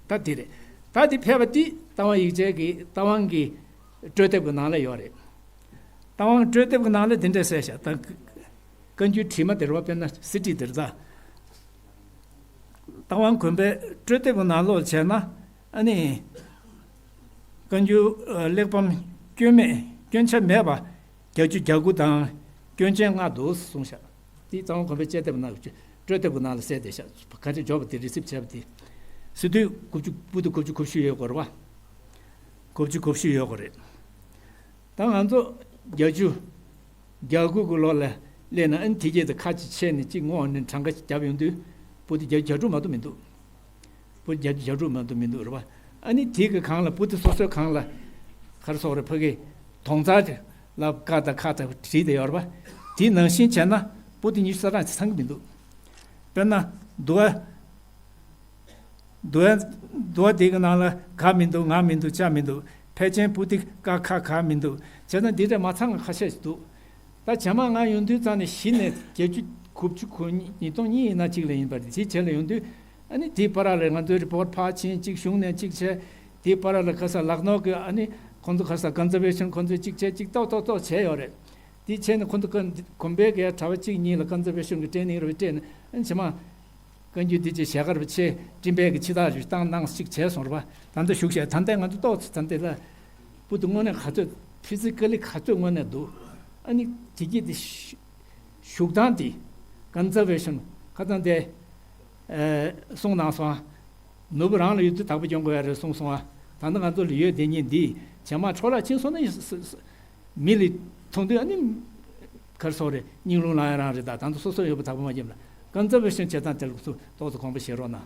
ད་དེ་རེད། ད་དེ་ཕེབས་པ་དེ་རྟ་དབང་ཡིག་ཆའི་གི་རྟ་དབང་གི་སྤྲོ་དེབ་ཀྱི་ནང་ལ་ཡོད་རེད། རྟ་དབང་སྤྲོ་དེབ་ཀྱི་ནང་ལ་དེ་འདྲ་གསལ་བཞག་ད་བཀའ་འགྱུར་བྲིས་མ་དེ་རེད་བ། དཔེར་ན་གསེར་བྲིས་དེ་རེད་ད། རྟ་དབང་གོང་མའི་སྤྲོ་དེབ་ཀྱི་ནང་ལོགས་བྱས་ན་ཨ་ནི་བཀའ་འགྱུར་ཨ་གླེགས་བམ་སྐྱོན་མེད་སྐྱོན་ཆ་མེད་པ་བརྒྱད་ཅུ་གྱ་དགུ་དང་སྐྱོན་ཅན་ལྔ་འདུག་གསུངས་བཞག་དེ་རྟ་དབང་གོང་མའི་ཅ་དེབ་ནང་གི་སྤྲོ་དེབ་ཀྱི་ནང་ལ་གསལ་བསྡད་བཞག་ག་རེ་འབྱོར་བ་དེ་རི་སིབ་བྱས་པ་དེ། སི་ཏུ་དགུ་བཅུ་པོ་ཏི་དགུ་བཅུ་གོ་བཞི་ཡོད་དགོས་རེད་བ། དགུ་བཅུ་གོ་བཞི་ཡོད་དགོས་རེད། ད་ང་ཚོ་བརྒྱད་ཅུ་གྱ་དགུ་གི་ལོ་ལ་སླེབས་ན་ཨ་ནི་དེ་གྱད་དེ་ཁ་ཅིག་ཕྱེ་ནས་གཅིག་བསྔོགས་ནས་གྲངས་ཀ་ཅིག་བརྒྱབ་ཡོང་དུས་པོ་ཏི་བརྒྱད་ཅུ་གྱ་དྲུག་མ་གཏོགས་མི་འདུག་པོ་ཏི་བརྒྱད་ཅུ་གྱ་དྲུག་མ་གཏོགས་མི་འདུག་རེད་བ། ཨ་ནི་དེ་གི་སྒང་ལ་པོ་ཏི་སོ་སོའི་སྒང་ལ་ག་རེ་ཟེར་དགོས་རེད། ཕ་གི་དོང་རྩ་ལ་ཀ་དང་ཁ་དང་བྲིས་ཏེ་ཡོད་རེད་བ། དེ་ནང་བཞིན་བྱས་ན་པོ་ཏི་ཉི་ཤུ་རྩ་གྲངས་ཅིག་ཚང་གི་མི་འདུག་དཔེར་ན་འདུལ་བ། འདུལ་བ། འདུལ་བ་དེ་གི་ནང་ལ་ག་མི་འདུག་ང་མི་འདུག་ཅ་མི་འདུག་ཕལ་ཆེར་པོ་ཏི་ཀ་ཁ་ག་མི་འདུག་བྱས་ཙང་འདི་འདྲ་མ་ཚང་ཁ་ཤས་ཤིག་འདུག་ད་ཇེ་མང་ང་ཡོང་དུས་ཙང་ནས་གཞི་ནས་བརྒྱད་ཅུ་དགུ་བཅུ་གོ་གཉིས་ཉིས་སྟོང་གཉིས་ཡིན་ན་གཅིག་ལ་ཡིན་པ་རེད། དེའི་རྗེས་ལ་ཡོང་དུས་ཨ་ནི་དེའི་བར་ལ་ང་ཚོའི་རི་པོར་ཕར་ཕྱིན་གཅིག་གཞུང་ནས་གཅིག་བྱས། དེའི་བར་ལ་ཁ་ས་ལག་ནོར་གི་ཨ་ནི་ཁོང་ཚོ་ཁ་ས་ཀོན་ཛར་ཝེ་ཤན་ཁོང་ཚོས་གཅིག་བྱས་གཅིག་ཏོག་ཏོག་ཏོག་བྱས་ཡོད་རེད། དེ་བྱས་ནས་ཁོང་ཚོ་ཀོན་གོང་མའི་གི་གྲྭ་པ་གཅིག་གཉིས་ལ་ཀོན་ཛར་ཝེ་ཤན་གི་ཊེ་ནིང་རེ་སྤྲད་ནས་ཨ་ནི་ཇེ་མང་བཀའ་འགྱུར་འདི་ཅིག་ཞལ་དཀར་པོ་ཆེ་སྤྲིན་པའི་གི་ཕྱི་ཐག་རེ་བཏང་གནང་ཞིག་བྱས་སོང་རེད་པ། ད་ལྟ་བཞུགས་ཤག་ད་ལྟ་ང་ཚོ་ཏོག་ཙམ་ད་ལྟ་ལ་པོ་ཏི་དངོས་གནས་ག་ཚོད་ཕི་ཛི་ཀ་ལི་ག་ཚོད་དངོས་གནས་འདུག་ཨ་ནི་དེ་གི་དེ་བཞུགས་སྟངས་དེ་ཀོན་ཛར་ཝེ་ཤན་ཁ་ཚང་དེ་ཨེ་གསུངས་གནང་སོང་ཨ། ནོར་བུ་རང་ལ་ཡོད་དུས་དག་པ་སྐྱོང་དགོས་ཡ་རེད་གསུངས་སོང་ཨ། ད་ལྟ་ང་ཚོ་ལ་ཡོད་དེ་ཉིད་འདི་ཇེ་མང་འཕྲོ་བརླག་ཕྱིན་སོང་ན་ཡིན་ས་ས་མི་ལ་མཐོང་དུས་ཨ་ནི་ག་རེ་ཟེར་དགོས་རེད། སྙིང་རླུང་ལངས་ཡ་རང་རེད། ད་ད་ཚོ་སོ་སོ་ཡོད་པ་དག་པ་མ་བརྒྱབ་ན་ཀོན་ཛར་ཝེ་ཤན་བྱེད་སྟངས་དེ་ལ་ཏོག་ཙམ་དགོངས་པ་བཞེས་རོགས་གནང་།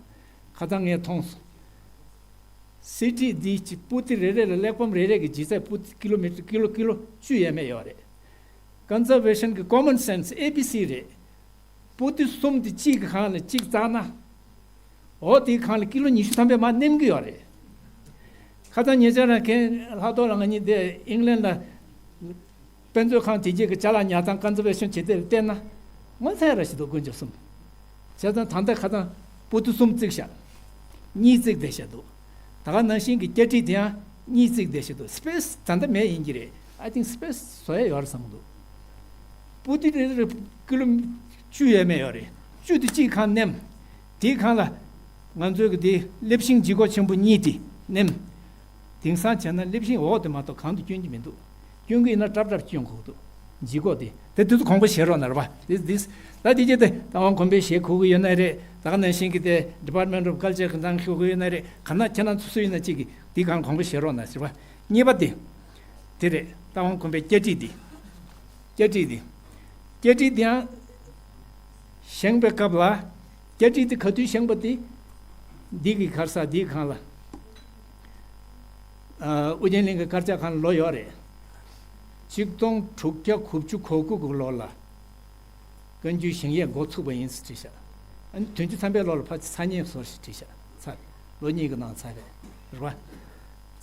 ཁ་སང་ངས་མཐོང་སོང་། སི་ཌི་འདི་གཅིག་པོ་ཏི་རེ་རེ་ལ་གླེགས་བམ་རེ་རེ་གི་ལྗིད་ཚད་པོ་ཏི་ཀི་ལོ་མི་ཊར་ཀི་ལོ་ཀི་ལོ་བཅུ་ཡས་མས་ཡོད་རེད། ཀོན་ཛར་ཝེ་ཤན་གི་ཀོ་མོན་སེནས་ཨེ་བི་སི་རེད། པོ་ཏི་གསུམ་དེ་གཅིག་གི་སྒང་ལ་གཅིག་བཙགས་ན། འོ་དེའི་སྒང་ལ་ཀི་ལོ་ཉི་ཤུ་ཐམ་པའི་མར་ནེམ་གི་ཡོད་རེད། ཁ་སང་ཉེ་ཆར་རང་ཁྱེད་ལྷག་ཐོག་ལ་ང་གཉིས་དེ་ཨིང་ལན་ལ་དཔེ་མཛོད་ཁང་དེ་རྗེས་ཀྱི་ཅ་ལག་ཉར་སྟངས་ཀོན་ཛར་ཝེ་ཤན་བྱེད་དེ་བལྟས་ན་ངོ་ཚ་ཡ་ར་ཞིག་འདུག་དཀོན་མཆོག་གསུམ། བྱས་ཙང་ད་ལྟ་ཁ་སང་པོ་ཏི་གསུམ་བརྩིགས་ཤག་གཉིས་བརྩིགས་བསྡད་ཤག་འདུག་ད་ག་ནང་བཞིན་གྱི་སྐྱ་བྲིས་དེ་ཡང་གཉིས་བརྩིགས་བསྡད་ཤག་འདུག་སི་པེ་སི་ད་ལྟ་མེད་ཡིན་གྱི་རེད། I think སི་པེ་སི་བཟོ་ཡ་ཡོད་རེད་བསམ་གྱི་འདུག་པོ་ཏི་རེ་རེ་ཀི་ལོ་བཅུ་ཡས་མས་ཡོད་རེད། བཅུ་དེ་གཅིག་སྒང་ནེམ། དེའི་སྒང་ལ་ང་ཚོའི་གི་དེ་ལེབ་ཤིང་ལྗིད་ཁོག་ཆེན་པོ་གཉིས་དེ་ནེམ། དེང་སང་བྱས་ན་ལེབ་ཤིང་འོག་དེ་མ་གཏོགས་གང་དུ་སྐྱོན་གྱི་མི་འདུག་སྐྱོན་གྱི་ཡིན་ན་ཀྲབ་ཀྲབ་སྐྱོན་དགོས་འདུག་ལྗིད་ཁོག་དེ་དེ་དེ་ཚོ་དགོངས་པ་བཞེས་རོགས་གནང་རེད་པ། དེ་དེ་ད་དེ་རྗེས་དེ་རྟ་དབང་གོང་མས་ཞལ་ཁུར་གྱི་ཡོད་ན་རེད། ད་ག་ནང་བཞིན་གྱི་དེ་Department of Culture གི་ནང་ཁུར་གྱི་ཡོད་ན་རེད། ག་ན་ཁྱེད་རང་ཚོ་སུ་ཡིན་ན་གཅིག་གིས་དེའི་སྒང་དགོངས་པ་བཞེས་རོགས་གནང་ཟེར་བ། གཉིས་པ་དེ། དེ་རེད། རྟ་དབང་གོང་འཕེལ་སྐྱ་ཁྲིད་འདི། སྐྱ་ཁྲིད་འདི། སྐྱ་ཁྲིད་འདི་ཡང་བཞེངས་པའི་སྐབས་ལ། སྐྱ་ཁྲིད་འདི་ག་དུས་བཞེངས་པ་དེ། འདི་གི་གར་ས་འདི་གང་ལ། ཨ་ཨོ་རྒྱན་གླིང་གི་དཀར་ཆག་ཁང་ལ་ལོ་ཡོད་རེད། ཆིག་སྟོང་དྲུག་བརྒྱ་དགུ་བཅུ་གོ་དགུ་གི་ལོ་ལ། བཀའ་འགྱུར་བཞེངས་ཡས་འགོ་ཚུགས་པ་ཡིན་ཟེར་བྲིས་ཤག་ཨ་ནི་དོན་གཅོད་ཚངས་པའི་ལོ་ལ་ཕར་ཚར་ཉེས་སོ་ཞེས་བྲིས་ཤག་ཚར། ལོ་གཉིས་ཀྱི་ནང་ཚར་རེད། རེད་པ།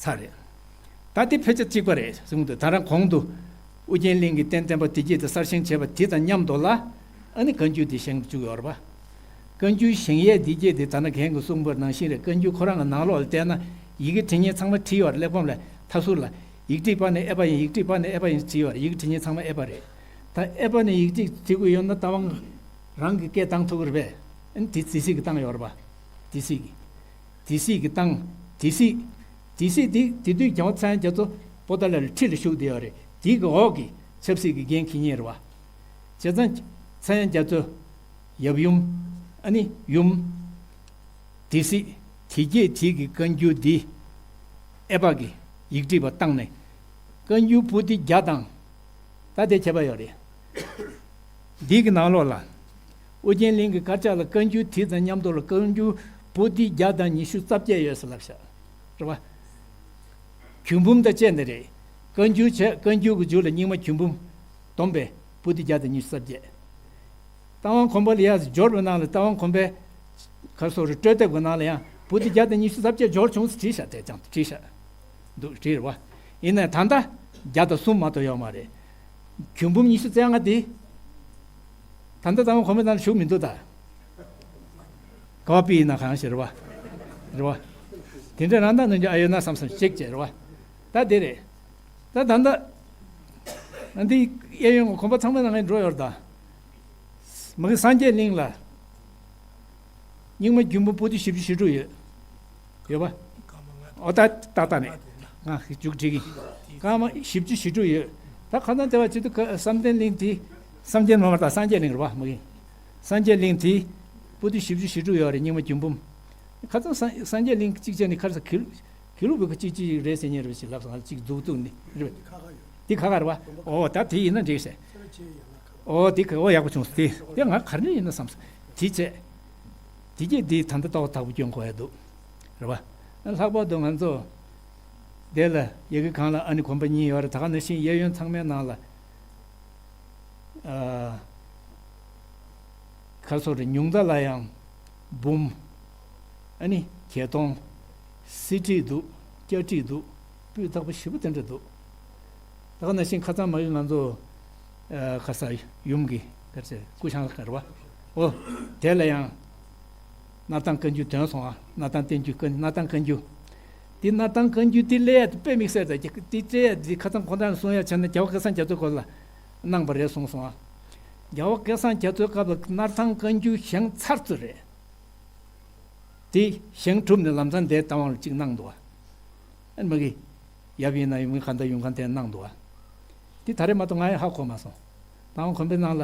ཚར་རེད། ད་དེ་ཕལ་ཆེར་གཅིག་པ་རེད་གསུངས་འདུག་ད་རང་གོང་དུ་ཨོ་རྒྱན་གླིང་གི་རྟེན་བརྟེན་པ་དེ་བརྒྱད་དེ་གསར་བཞེངས་བྱས་པ་དེ་དང་མཉམ་དུ་ལ་ཨ་ནི་བཀའ་འགྱུར་དེ་བཞེངས་བཅུག་ཡོད་རེད་པ། བཀའ་འགྱུར་བཞེངས་ཡས་དེ་བརྒྱད་དེ་ད་ནི་རྒན་གྱིས་གསུངས་པ་ནང་བཞིན་རེད། བཀའ་འགྱུར་ཁོ་རང་གི་ནང་ལོགས་ལ་བལྟས་ན་ཡི་གེ་བྲིས་མཁན་ཚང་མ་བྲིས་ཡོད་རེད། གླེགས་བམ་ལ་མཐའ་ཟུར་ལ་ཡིག་བྲིས་པ་ནི་ཨེ་པ་ཡིན། ཡིག་བྲིས་པ་ནི་ཨེ་པ་ཡིན་བྲིས་ཡོད་རེད། ཡི་གེ་བྲིས་མཁན་ཚང་མ་ཨེ་པ་རེད། ད་ཨེ་པ་ནི་ཡིག་བྲིས་བྲིས་དགོས་ཡོད་ན་རྟ་དབང་རང་གི་སྐད་བཏང་ཐུབ་ཀྱི་རེད་པས། ཨ་ནི་དེ་སྡེ་སྲིད་ཀྱིས་བཏང་ཡོད་རེད་པ། སྡེ་སྲིད་ཀྱིས། སྡེ་སྲིད་ཀྱིས་བཏང་། སྡེ་སྲིད། སྡེ་སྲིད་དེ་དེ་དུས་རྒྱལ་བ་ཚངས་དབྱངས་རྒྱ་མཚོ་པོ་ཏཱ་ལ་ལ་ཁྲི་ལ་བཞུགས་བསྡད་ཡོད་རེད། དེ་གི་འོག་གི་ཆབ་སྲིད་ཀྱི་འགན་འཁྱེར་མཁན་རེད་པ། བྱས་ཙང་ཚངས་དབྱངས་རྒྱ་མཚོ། ཡབ་ཡུམ། ཨ་ནི་ཡུམ། སྡེ་སྲིད། དེ་བརྒྱད་དེ་གི་བཀའ་འགྱུར་འདི་ཨེ་པ་གིས་ཡིག་བྲིས་པ་བཏང་ནས་བཀའ་འགྱུར་པོ་ཏི་བརྒྱ་དང་། ད་དེ་ཁྱད་པར་ཡོད་རེད། འདི་གི་ནང་ལོགས་ལ་ཨོ་རྒྱན་གླིང་གི་དཀར་ཆག་ལ་བཀའ་འགྱུར་དེ་དང་མཉམ་དུ་ལ་བཀའ་འགྱུར་པོ་ཏི་བརྒྱ་དང་ཉི་ཤུ་རྩ་བརྒྱད་ཡོད་ཟེར་ལབ་ཤག་རེད་པ། རྒྱུད་འབུམ་དང་བཅས་ནི་རེད། བཀའ་འགྱུར་བྱས། བཀའ་འགྱུར་གྱི་མཇུག་ལ་རྙིང་མ་རྒྱུད་འབུམ་བསྡོམས་པས་པོ་ཏི་བརྒྱ་དང་ཉི་ཤུ་རྩ་བརྒྱད། རྟ་དབང་གོང་འཕེལ་ཡར་འབྱོར་བའི་ནང་ལ་རྟ་དབང་གོང་འཕེལ་ག་རེ་ཟེར་རེད། སྤྲོས་བཏབ་ཀྱི་ནང་ལ་ཡང་པོ་ཏི་བརྒྱ་དང་ཉི་ཤུ་རྩ་བརྒྱད་འབྱོར་བྱུང་ཟེར་བྲིས་ཤག་དེ་ཅང་བྲིས་ཤག་འདུག་བྲིས་རེད་པ། ཡིན་ནའི་ད་ལྟ་བརྒྱ་དང་གསུམ་མ་གཏོགས་ཡོད་མ་རེད། རྒྱུད་འབུམ་ཉི་ཤུ་རྩ་ལྔ་དེ། ད་ལྟ་རྟ་དབང་གོང་འཕེལ་ནང་ལ་བཞུགས་མི་འདུག་ད། ག་པར་ཕྱིན་ན་གང་ཤེས་རེད་པ། རེད་པ། དེ་འདྲ་རང་ད་ནང་འཇོག་ཨ་ཡོད་ན་བསམ་བསམ་ཅིག་བྱས་རེད་པ། ད་དེ་རེད། ད་ད་ལྟ་ཨ་འདི་གཡས་གཡོན་གོམ་པ་ཚང་མའི་ནང་ང་འགྲོ་ཡོད་རེད་ད། མ་གི་སངས་རྒྱས་གླིང་ལ་རྙིང་མ་རྒྱུད་འབུམ་པོ་ཏི་བཞི་བཅུ་ཞེ་དྲུག་ཡོད། ཡོད་པ། ཨོ་ད་ད་ད་ནས་ང་མཇུག་སྒྲིལ་གི། སྐར་མ་བཞི་བཅུ་ཞེ་དྲུག་ཡོད། ད་ཁ་སང་དེ་བ་ཅིག་ཏུ་བསམ་གཏན་གླིང་དེ། བསམ་གཏན་མ་པ་ད་སངས་རྒྱས་གླིང་རེད་པ། མ་གི་སངས་རྒྱས་གླིང་དེ་པོ་ཏི་བཞི་བཅུ་ཞེ་དྲུག་ཡོད་རེད། རྙིང་མ་རྒྱུད་འབུམ། ཁ་སང་སངས་རྒྱས་གླིང་གཅིག་བྱས་ནས་ཁར་ས་གི་ལུག་གི་ལུག་བུ་གཅིག་གཅིག་རེད་ཟེར་མཁན་རེད་པ་ཅིག་ལབ་སོང་། ཅིག་འདུག་འདུག་ནི་རེད་པ། དེ་ཁ་ཁ་རེད་པ། ཨོ་ད་དེ་ཡིན་ན་འགྲིག་ཟེར། ཨོ་དེ་ཁ་ཨོ་ཡག་པོ་བྱུང་སོང་། དེ་དེ་ང་ག་རེ་ཡིན་ན་བསམ་སོང་། དེ་བྱས། དེ་རྗེས་དེ་ད་ལྟ་ལྟ་བ་དག་པོ་སྐྱོན་གོ་ཡ་འདུག་རེད་པ། ལྷག་པར་དུ་ང་ཚོ་དེ་ལ་ཡ་གི་གང་ལ་ཨ་ནི་གོམ་པ་གཉིས་ཡོད་རེད། ད་ག་ནང་བཞིན་གཡས་གཡོན་ཚང་མའི་ནང་ལ། ཨ་ག་རེ་ཟེར་རེད། ཉུང་མཐའ་ལ་ཡང་འབུམ། ཨ་ནི་བརྒྱད་སྟོང་། གསེར་བྲིས་འདུག་སྐྱ་བྲིས་འདུག་སྤུས་དག་པོ་ཞེ་པོ་དེ་འདྲ་འདུག་ད་ག་ནང་བཞིན་ཁ་སང་མ་གི་ང་ཚོ་ཨ་ཁ་ས་ཡུམ་གྱི་ག་རེ་ཟེར་སྐུ་བཞེངས་ག་རེ་བ། ཨོ་དེ་ལ་ཡང་སྣར་ཐང་བཀའ་འགྱུར་ཐོན་སོང་ཨ། སྣར་ཐང་བསྟན་འགྱུར་བཀའ་སྣར་ཐང་བཀའ་འགྱུར། དེ་སྣར་ཐང་བཀའ་འགྱུར་དེ་ལས་དཔེ་དམིགས་བསལ་དང་དེ་ལས་དེ་ཁ་སང་ཁོང་རང་གསུང་ཡ་བྱས་ན་རྒྱལ་བ་སྐལ་བཟང་རྒྱ་མཚོའི་སྐོར་ལ་གནང་བ་རེད་གསུངས་སོང་ཨ། རྒྱལ་བ་སྐལ་བཟང་རྒྱ་མཚོའི་སྐབས་ལ་སྣར་ཐང་བཀའ་འགྱུར་བཞེངས་ཚར་ཚུལ་རེད། དེ་བཞེངས་གྲུབ་ནས་ལམ་སང་དེ་རྟ་དབང་ལ་གཅིག་གནང་འདུག་ཨ། ཨ་ནི་མ་གི་ཡབ་ཡིན་ན་ཡུམ་གྱི་གང་ལྟར་ཡུམ་གང་དེ་གནང་འདུག་ཨ། དེ་ད་རེས་མ་གཏོགས་ང་ཡང་ཧ་གོ་མ་སོང་། རྟ་དབང་གོང་འཕེལ་ནང་ལ་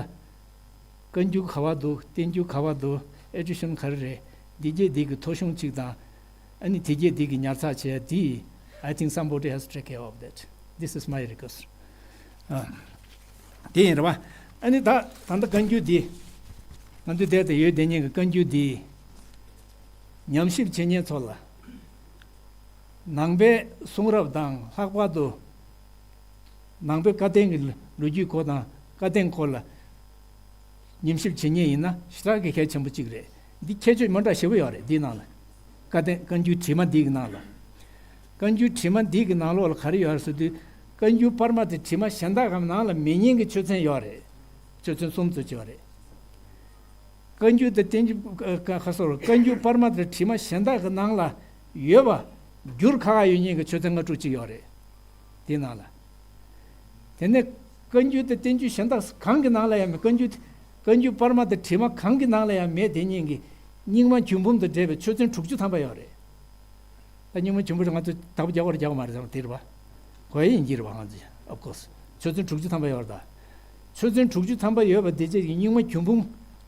བཀའ་འགྱུར་ག་བ་འདུག་བསྟན་འགྱུར་ག་བ་འདུག་ཨེ་ཌི་ཤན་ག་རེ་རེད། འདི་བརྒྱད་འདི་གི་ཐོ་གཞུང་གཅིག་དང་། ཨ་ནི་དེ་བརྒྱད་འདི་གི་ཉར་ཚགས་བྱས་དེ། I think somebody has to take care of that. This is my request. ཨ། དེ་ཡིན་རེད་པ། ཨ་ནི་ད་ད་ལྟ་བཀའ་འགྱུར་འདི། ང་ཚོའི་དེ་ལྟ་ཡོད་དེ་ཉིད་ཀྱི་བཀའ་འགྱུར་འདི། ཉམས་ཞིབ་བྱེད་མཁན་ཚོ་ལ། ནང་པའི་གསུང་རབ་དང་ལྷག་པར་དུ་ནང་པའི་བཀའ་བསྟན་གྱི་ལོ་རྒྱུས་སྐོར་དང་བཀའ་བསྟན་སྐོར་ལ་ཉམས་ཞིབ་བྱེད་མཁན་ཡིན་ན་ཞེ་དྲག་གི་གལ་ཆེན་པོ་གཅིག་རེད། འདི་ཁྱད་ཆོས་མ་འདྲ་ཞེ་པོ་ཡོད་རེད་འདིའི་ནང་ལ། བཀའ་བསྟན་བཀའ་འགྱུར་བྲིས་མ་འདི་གི་ནང་ལ། བཀའ་འགྱུར་བྲིས་མ་འདི་གི་ནང་ལོགས་ལ་ག་རེ་ཡོད་རེད་ཟེར་དུས། བཀའ་འགྱུར་དཔར་མ་དེ་བྲིས་མ་གཞན་དག་གམ་ནང་ལ་མེད་མཁན་གྱི་ཆོས་ཚན་ཡོད་རེད། ཆོས་ཚན་གསུམ་ཙམ་ཅིག་ཡོད་རེད། བཀའ་འགྱུར་དང་བསྟན་འགྱུར་ཨ་ཁ་ཁ་སོར་བཀའ་འགྱུར་དཔར་མ་དང་བྲིས་མ་གཞན་དག་གི་ནང་ལ་ཡོད་པ་འགྱུར་ཁག་ཁག་ཡོད་མཁན་གྱི་ཆོས་ཚན་ལྔ་དྲུག་ཅིག་ཡོད་རེད། དེའི་ནང་ལ། དེ་ནས་བཀའ་འགྱུར་དང་བསྟན་འགྱུར་གཞན་དག་གང་གི་ནང་ལ་ཡང་མེད། བཀའ་འགྱུར་བཀའ་འགྱུར་དཔར་མ་དང་བྲིས་མ་གང་གི་ནང་ལ་ཡང་མེད་དེ་མཁན་གྱི་རྙིང་མ་རྒྱུད་འབུམ་དང་འབྲེལ་བའི་ཆོས་ཚན་དྲུག་ཅུ་ཐམ་པ་ཡོད་རེད། ད་རྙིང་མ་རྒྱུད་འབུམ་ང་ཚོ་དག་པོ་རྒྱག་པར་རྒྱག་མ་རེད་ཙང་དེ་རེད་པ། གོ་ཡ་ཡིན་གྱི་རེད་པ་ང་ཚོ། Of course། ཆོས་ཚན་དྲུག་ཅུ་ཐམ་པ་ཡོད་རེད་ད། ཆོས་ཚན་དྲུག་ཅུ་ཐམ་པ་ཡོད་པ་དེ་རྗེས་ཀྱི་རྙིང་མ་རྒྱུད་འབུམ་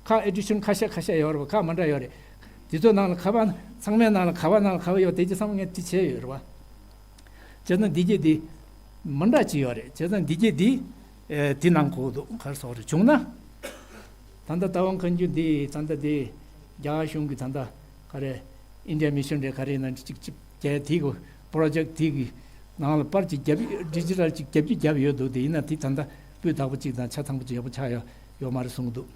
ཁག་ཨེ་ཌི་ཤན་ཁ་ཤས་ཁ་ཤས་ཡོད་རེད་པ། ཁག་མ་འདྲ་ཡོད་རེད། དེ་ཚོ་ནང་ལ་ཁ་པ་ཚང་མའི་ནང་ལ་ག་པ་ནང་ལ་ག་པ་ཡོད་དེ་རྗེས་ཚང་མ་ངས་དེ་བྱས་ཡོད་རེད་པ། བྱས་ན་འདི་རྗེས་དེ་ མི་འདྲ་ཅིག་ཡོད་རེད། བྱས་ཙང་འདི་གྱད་འདི་ཨེ་འདི་ནང་གོ་འདུག། ག་རེ་ཟེར་རེད་བྱུང་ན། ད་ལྟ་རྟ་དབང་བཀའ་འགྱུར་འདི་ད་ལྟ་འདི་རྒྱ་གཞུང་གི་ད་ལྟ་ག་རེ་ཨིན་ཌི་ཡ་མི་ཤན་རེད་ག་རེ་ཡིན་ན་ཅིག་ཅིག་རྒྱ་དེ་གི་པྲོ་ཇེཀ་དེ་གི་ནང་ལ་པར་ཅིག་རྒྱབ་ཌི་ཇི་ཊལ་ཅིག་རྒྱབ་རྒྱུ་རྒྱབ་ཡོད་འདུག། དེ་ཡིན་ན་དེ་ད་ལྟ་སྤུས་དག་པོ་ཅིག་དང་ཆ་ཚང་པོ་ཅིག་ཡག་པོ་ཆགས་ཡོད་ཡོད་མ་རེད་གསུང་གི་འདུག།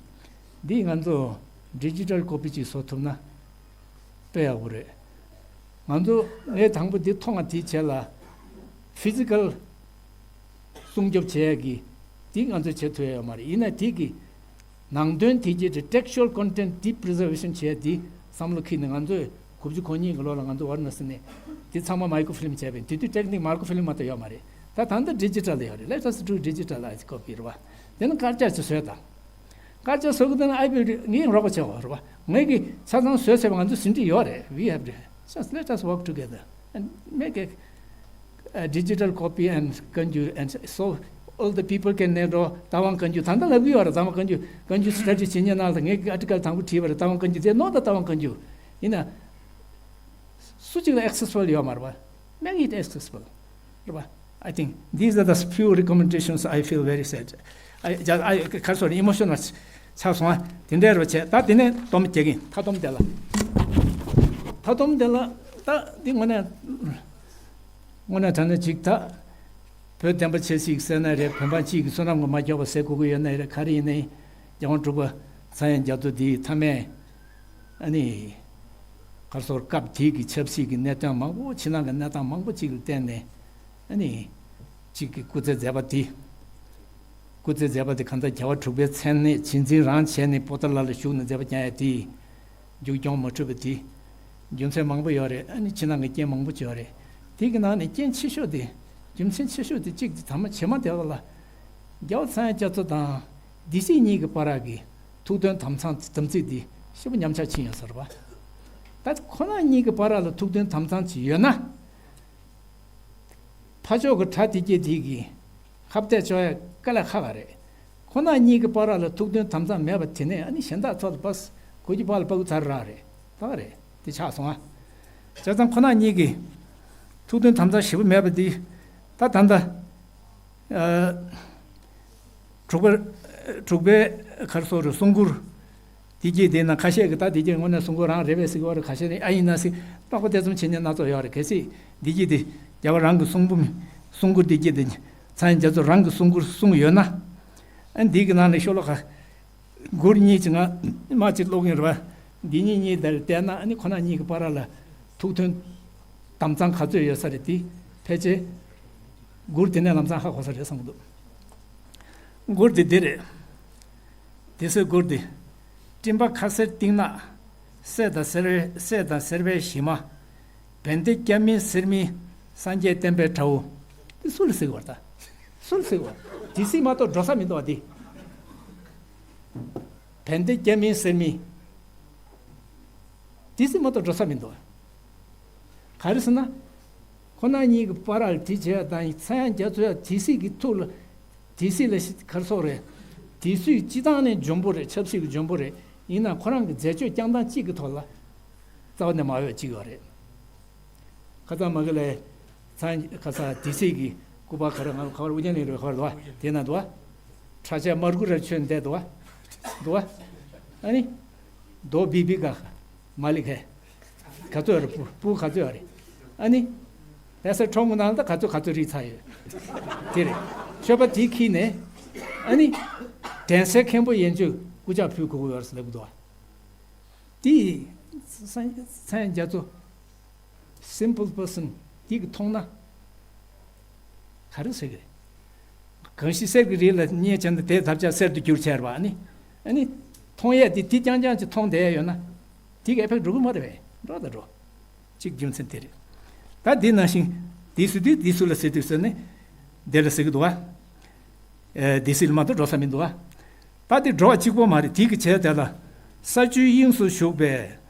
འདི་ང་ཚོ་ཌི་ཇི་ཊལ་ཀོ་པི་ཅིག་བཟོ་ཐུབ་ན་དཔེ་ཡག་པོ་རེད། ང་ཚོ་ངས་དང་པོ་འདི་མཐོང་བ་དེའི་རྗེས་ལ་ཕི་ཟི་ཀལ་སྲུང་སྐྱོབ་བྱེད་ཡག་གི་འདི་ང་ཚོས་བྱེད་ཐུབ་ཡག་ཡོད་མ་རེད། ཡིན་ན་དེ་གི་ནང་དོན་དེ་གྱད་དེ་ཊེག་སུ་ཨལ་ཀོན་ཊེན་ཊི་འདི་པི་རི་ཛར་ཝེ་ཤན་བྱེད་ཡག་འདི་བསམ་བློ་འཁྱེར་ནས་ང་ཚོས་དགུ་བཅུ་གོ་གཉིས་ཀྱི་ལོ་ལ་ང་ཚོ་ཝ་ར་ཎ་སི་ནས་འདི་ཚང་མ་མའི་ཀྲོ་ཕི་ལིམ་བྱས་པ་ཡིན། དེ་དུས་ཊེག་ནིག་མའི་ཀྲོ་ཕི་ལིམ་མ་གཏོགས་ཡོད་མ་རེད། ད་ད་ལྟ་ཌི་ཇི་ཊལ་ཡོད་རེད། Let us do digitalized copy རེད་བ། དེ་ནི་དཀར་ཆག་ཅིག་བཟོས་དང་། དཀར་ཆག་བཟོ་གི་འདུག་ན་ཨའི་ཝིལ་ངས་རོགས་པ་བྱེད་དགོས་རེད་བ། ངས་ཀྱིས་ཆ་ཚང་བཟོས་ཚར་བ་ང་ཚོ་ཟིན་བྲིས་ཡོད་རེད། We have to just let us work together and make a, a digital copy and བཀའ་འགྱུར and so all the people can know རྟ་དབང་བཀའ་འགྱུར། ད་ལྟ་ལབ་ཀྱི་ཡོད་རེད། རྟ་དབང་བཀའ་འགྱུར། བཀའ་འགྱུར་སི་ཊ་ཌི་བྱེད་མཁན་ནང་ལ་ངས་ཀྱིས་ཨར་ཊི་ཀལ་དང་པོ་བྲིས་པ་རེད། རྟ་དབང་བཀའ་འགྱུར། They know the རྟ་དབང་བཀའ་འགྱུར། ཡིན་ན་སུ་གཅིག་ལ་ཨེག་སེ་སི་བལ་ཡོད་མ་རེད་བ། Make it accessible རེད་བ། I think these are the few recommendations. I feel very sad. I, I, I, ག་རེ་ཟེར་རེད། ཨི་མོ་ཤོ་ནལ་ཆགས་སོང་ཨ། དེ་འདྲ་རེད་བ། བྱས་ད་དེ་ནས་སྡོམ་རྒྱག་གི་ཡིན། མཐའ་སྡོམ་དེ་ལ། མཐའ་སྡོམ་དེ་ལ་ད་འདི་དངོས་གནས་དངོས་གནས་དྲང་གནས་ཅིག་ད་བོད་བདེན་པ་ཆེ་སྲིད་ཟེར་ན་རེད། བོད་འབངས་སྤྱི་གི་བསོད་ནམས་ཀྱིས་མ་འགྱོགས་པ་ཟེར་དགོས་ཀྱི་ཡོད་ན་རེད། ག་རེ་ཡིན་ནའི་རྒྱལ་དབང་འབྲུག་པ་ཚངས་དབྱངས་རྒྱ་མཚོ་འདིའི་མཐའ་མའི་ཨ་ནི་ག་རེ་ཟེར། སྐབས་དེའི་གི་ཆབ་སྲིད་ཀྱི་གནས་སྟངས་མང་པོ་ཕྱི་ནང་གི་གནས་སྟངས་མང་པོ་ཅིག་ལ་བརྟེན་ནས་ཨ་ནི་ཅིག་གི་སྐུ་ཚེ་མཛད་པ་དེ། སྐུ་ཚེ་མཛད་པ་དེ་གང་ལྟར་རྒྱལ་བ་དྲུག་པའི་མཚན་གནས་རྗེས་འཛིན་རང་བྱས་ནས་པོ་ཏཱ་ལ་ལ་བཞུགས་ནས་མཛད་པ་བསྐྱངས་ཡ་དེ་མཇུག་སྐྱོང་མ་ཐུབ་པ་དེ་རྒྱུ་མཚན་མང་པོ་ཡོད་རེད། ཨ་ནི་ཕྱི་ནང་གི་རྐྱེན་མང་པོ་ཅིག་ཡོད་རེད། དེ་གི་ནང་ནས་རྐྱེན་ཆེ་ཤོས་དེ་རྒྱུ་མཚན་ཆེ་ཤོས་དེ་གཅིག་དེ་ཐ་མ་བྱེ་མ་དེ་བ་ལ་རྒྱལ་བ་ཚངས་དབྱངས་རྒྱ་མཚོ་དང་སྡེ་སྲིད་གཉིས་ཀྱི་བར་གྱི་ཐུགས་མཐུན་དམ་གཙང་དམ་ཚིག་དེ་ཞེ་པོ་ཉམས་ཆག་ཕྱིན་ཡོད་ས་རེད་བ། ད་ཁོ་ན་གཉིས་ཀྱི་བར་ལ་ཐུགས་མཐུན་དམ་གཙང་ཅིག་ཡོད་ན། ཕར་ཕྱོགས་ཀྱི་དགྲ་དེ་གྱད་དེ་གིས་ཁ་གཏད་གཅོག་ཡ་དཀའ་ལས་ཁག་ག་རེད། ཁོ་ན་གཉིས་ཀྱི་བར་ལ་ཐུགས་མཐུན་དམ་གཙང་མེད་པ་དེ་ནས་ཨ་ནི་གཞན་དག་ཚོ་ལ་བས་གོ་རྒྱུ་བ་ལ་ཕ་གུ་ཚར་ར་རེད། ད་ག་རེད། དེ་ཆགས་སོང་ཨ། བྱས་ཙང་ཁོ་ན་གཉིས་ཀྱི་ཐུགས་མཐུན་དམ་གཙང་ཞེ་པོ་མེད་པ་དེ་ད་ད་ལྟ་ཨ་དྲུག་པ་དྲུག་པའི་ག་རེ་ཟེར་རེད། གསུང་མགུར། དེ་གྱད་དེ་ན་ཁ་ཤས་ཀྱིས་ད་དེ་གྱད་དངོས་གནས་གསུང་མགུར་རང་རེད་པས་ཟེར་གྱི་ཡོད་རེད། ཁ་ཤས་ནི་ཨ་ཡིན་ན་ཟེར་དཔག་པ་དེ་ཙམ་བྱེད་མཁན་སྣ་ཚོགས་ཡོད་རེད། གལ་སྲིད་དེ་གྱད་དེ་རྒྱལ་བ་རང་གི་གསུང་འབུམ་གསུང་མགུར་དེ་གྱད་དེ་ཚངས་དབྱངས་རྒྱ་མཚོ་རང་གི་གསུང་མགུར་གསུངས་ཡོད་ན། ཨ་ནི་དེ་གི་ནང་ནས་ཤོ་ལོ་ཀ་མགུར་གཉིས་ཅིག་ང་མ་ཅིག་ཀློག་གིན་རེད་བ། འདི་གཉིས་གཉིས་དེར་བལྟས་ན་ཨ་ནི་ཁོ་ན་གཉིས་ཀྱི་བར་ལ་ཐུགས་མཐུན་དམ་གཙང་ག་ཚོད་ཡོད་ས་རེད། དེ་ཕལ་ཆེར་མགུར་དེ་ནས་ལམ་སང་ཧ་གོ་ས་རེད་བསམ་གྱི་འདུག། མགུར་དེ་འདི་རེད། དེ་ཚོའི་མགུར་དེ། སྤྲིན་པ་ཁ་སེར་གཏིང་ནག། སྲས་དང་སེར་བའི་སྲས་དང་སེར་བའི་གཞི་མ། བན་དེ་སྐྱ་མིན་སེར་མིན་སངས་རྒྱས་བསྟན་པའི་དགྲ་བོ། དེ་སུ་ལ་ཟེར་གྱི་ཡོད་རེད་ད། སུ་ལ་ཟེར་གྱི་ཡོད་རེད། དེ་སྲིད་མ་གཏོགས་འགྲོ་ས་མི་འདུག་བ་དེ། བན་དེ་སྐྱ་མིན་སེར་མིན། དེ་སྲིད་མ་གཏོགས་འགྲོ་ས་མི་འདུག། ག་རེ་ཟེར་ན། ཁོ་ན་གཉིས་ཀྱི་བར་ལ་དེ་བྱས་དང་ཚངས་དབྱངས་རྒྱ་མཚོ་ཡང་དེ་སྲིད་ཀྱི་ཐུགས་ལ། དེ་སྲིད་ལ་ག་རེ་ཟེར་རེད། དེ་སྲིད་སྤྱིར་བཏང་ནས་འཇོན་པོ་རེད། ཆབ་སྲིད་ཀྱི་འཇོན་པོ་རེད། ཡིན་ནའང་ཁོ་རང་གི་མཛད་སྤྱོད་བསྐྱངས་སྟངས་གཅིག་གི་ཐོག་ལ་རྩ་བ་ནས་མ་འོས་གཅིག་ཡོད་རེད། ཁ་སང་མ་གི་ལ་ཚངས་ཁ་སང་དེ་སྲིད་ཀྱི་སྐུ་པར་ག་རེ་ང་ཁ་བར་ཨུ་རྒྱན་གླིང་རེད་ག་བར་འདུག་བ། དེ་ན་འདུག་བ། ཁྲ་ཆས་དམར་དགུ་ར་མཆོད་བསྡད་འདུག་བ། འདུག་བ། ཨ་ནི། རྡོ་བི་བི་ག་མ་ལི་ཁའི་ག་ཚོད་རེད། སྤུ་སྤུ་ག་ཚོད་རེད། ཨ་ནི། ལྷ་སའི་ཁྲོམ་གུ་ནང་ལ་ད་ག་ཚོད་ག་ཚོད་རིལ་ཚར་ཡོད། དེ་རེད། མཆོད་པ་དེ་འཁྱེར་ནས། ཨ་ནི། དྲན་གསོའི་མཁན་པོ་ཡན་ཆོད་སྐུ་ཕྱག་ཕུལ་དགོས་ཀྱི་ཡོད་རེད་ཟེར་ལབ་ཀྱི་འདུག་བ། དེ། ཚངས་དབྱངས་རྒྱ་མཚོ། Simple person དེ་གིས་མཐོང་ན། ག་རེ་ཟེར་གི་རེད། གང་ཞིག་གསེར་གྱི་རི་ལ་བསྙེགས་བྱས་ན་དེའི་ཐབས་ཆག་གསེར་དུ་འགྱུར་བྱས་རེད་བ། ཨ་ནི། ཨ་ནི། མཐོང་ཡས་དེ་དེ་རྐྱང་རྐྱང་ཅིག་མཐོང་བསྡད་ཡས་ཡོད་ན། དེ་གིས་ཨེ་ཕེག་འགྲོ་གི་མ་རེད་པས། འགྲོ་དང་འགྲོ། གཅིག་རྒྱུ་མཚན་དེ་རེད། ད་དེ་ནང་བཞིན་དེ་སུ་དེ་དེ་སུ་ལ་ཟེར་དུས་ཟེར་ནས། དེ་ལ་ཟེར་གི་འདུག་བ། ཨེ་དེ་སྲིད་ལ་མ་གཏོགས་འགྲོ་ས་མི་འདུག་བ། ད་དེ་འགྲོ་བ་གཅིག་པོ་མ་རེད། དེ་གི་བྱས་དེ་ལ། ས་བཅུའི་དབྱིངས་སུ་བཞུགས་པའི་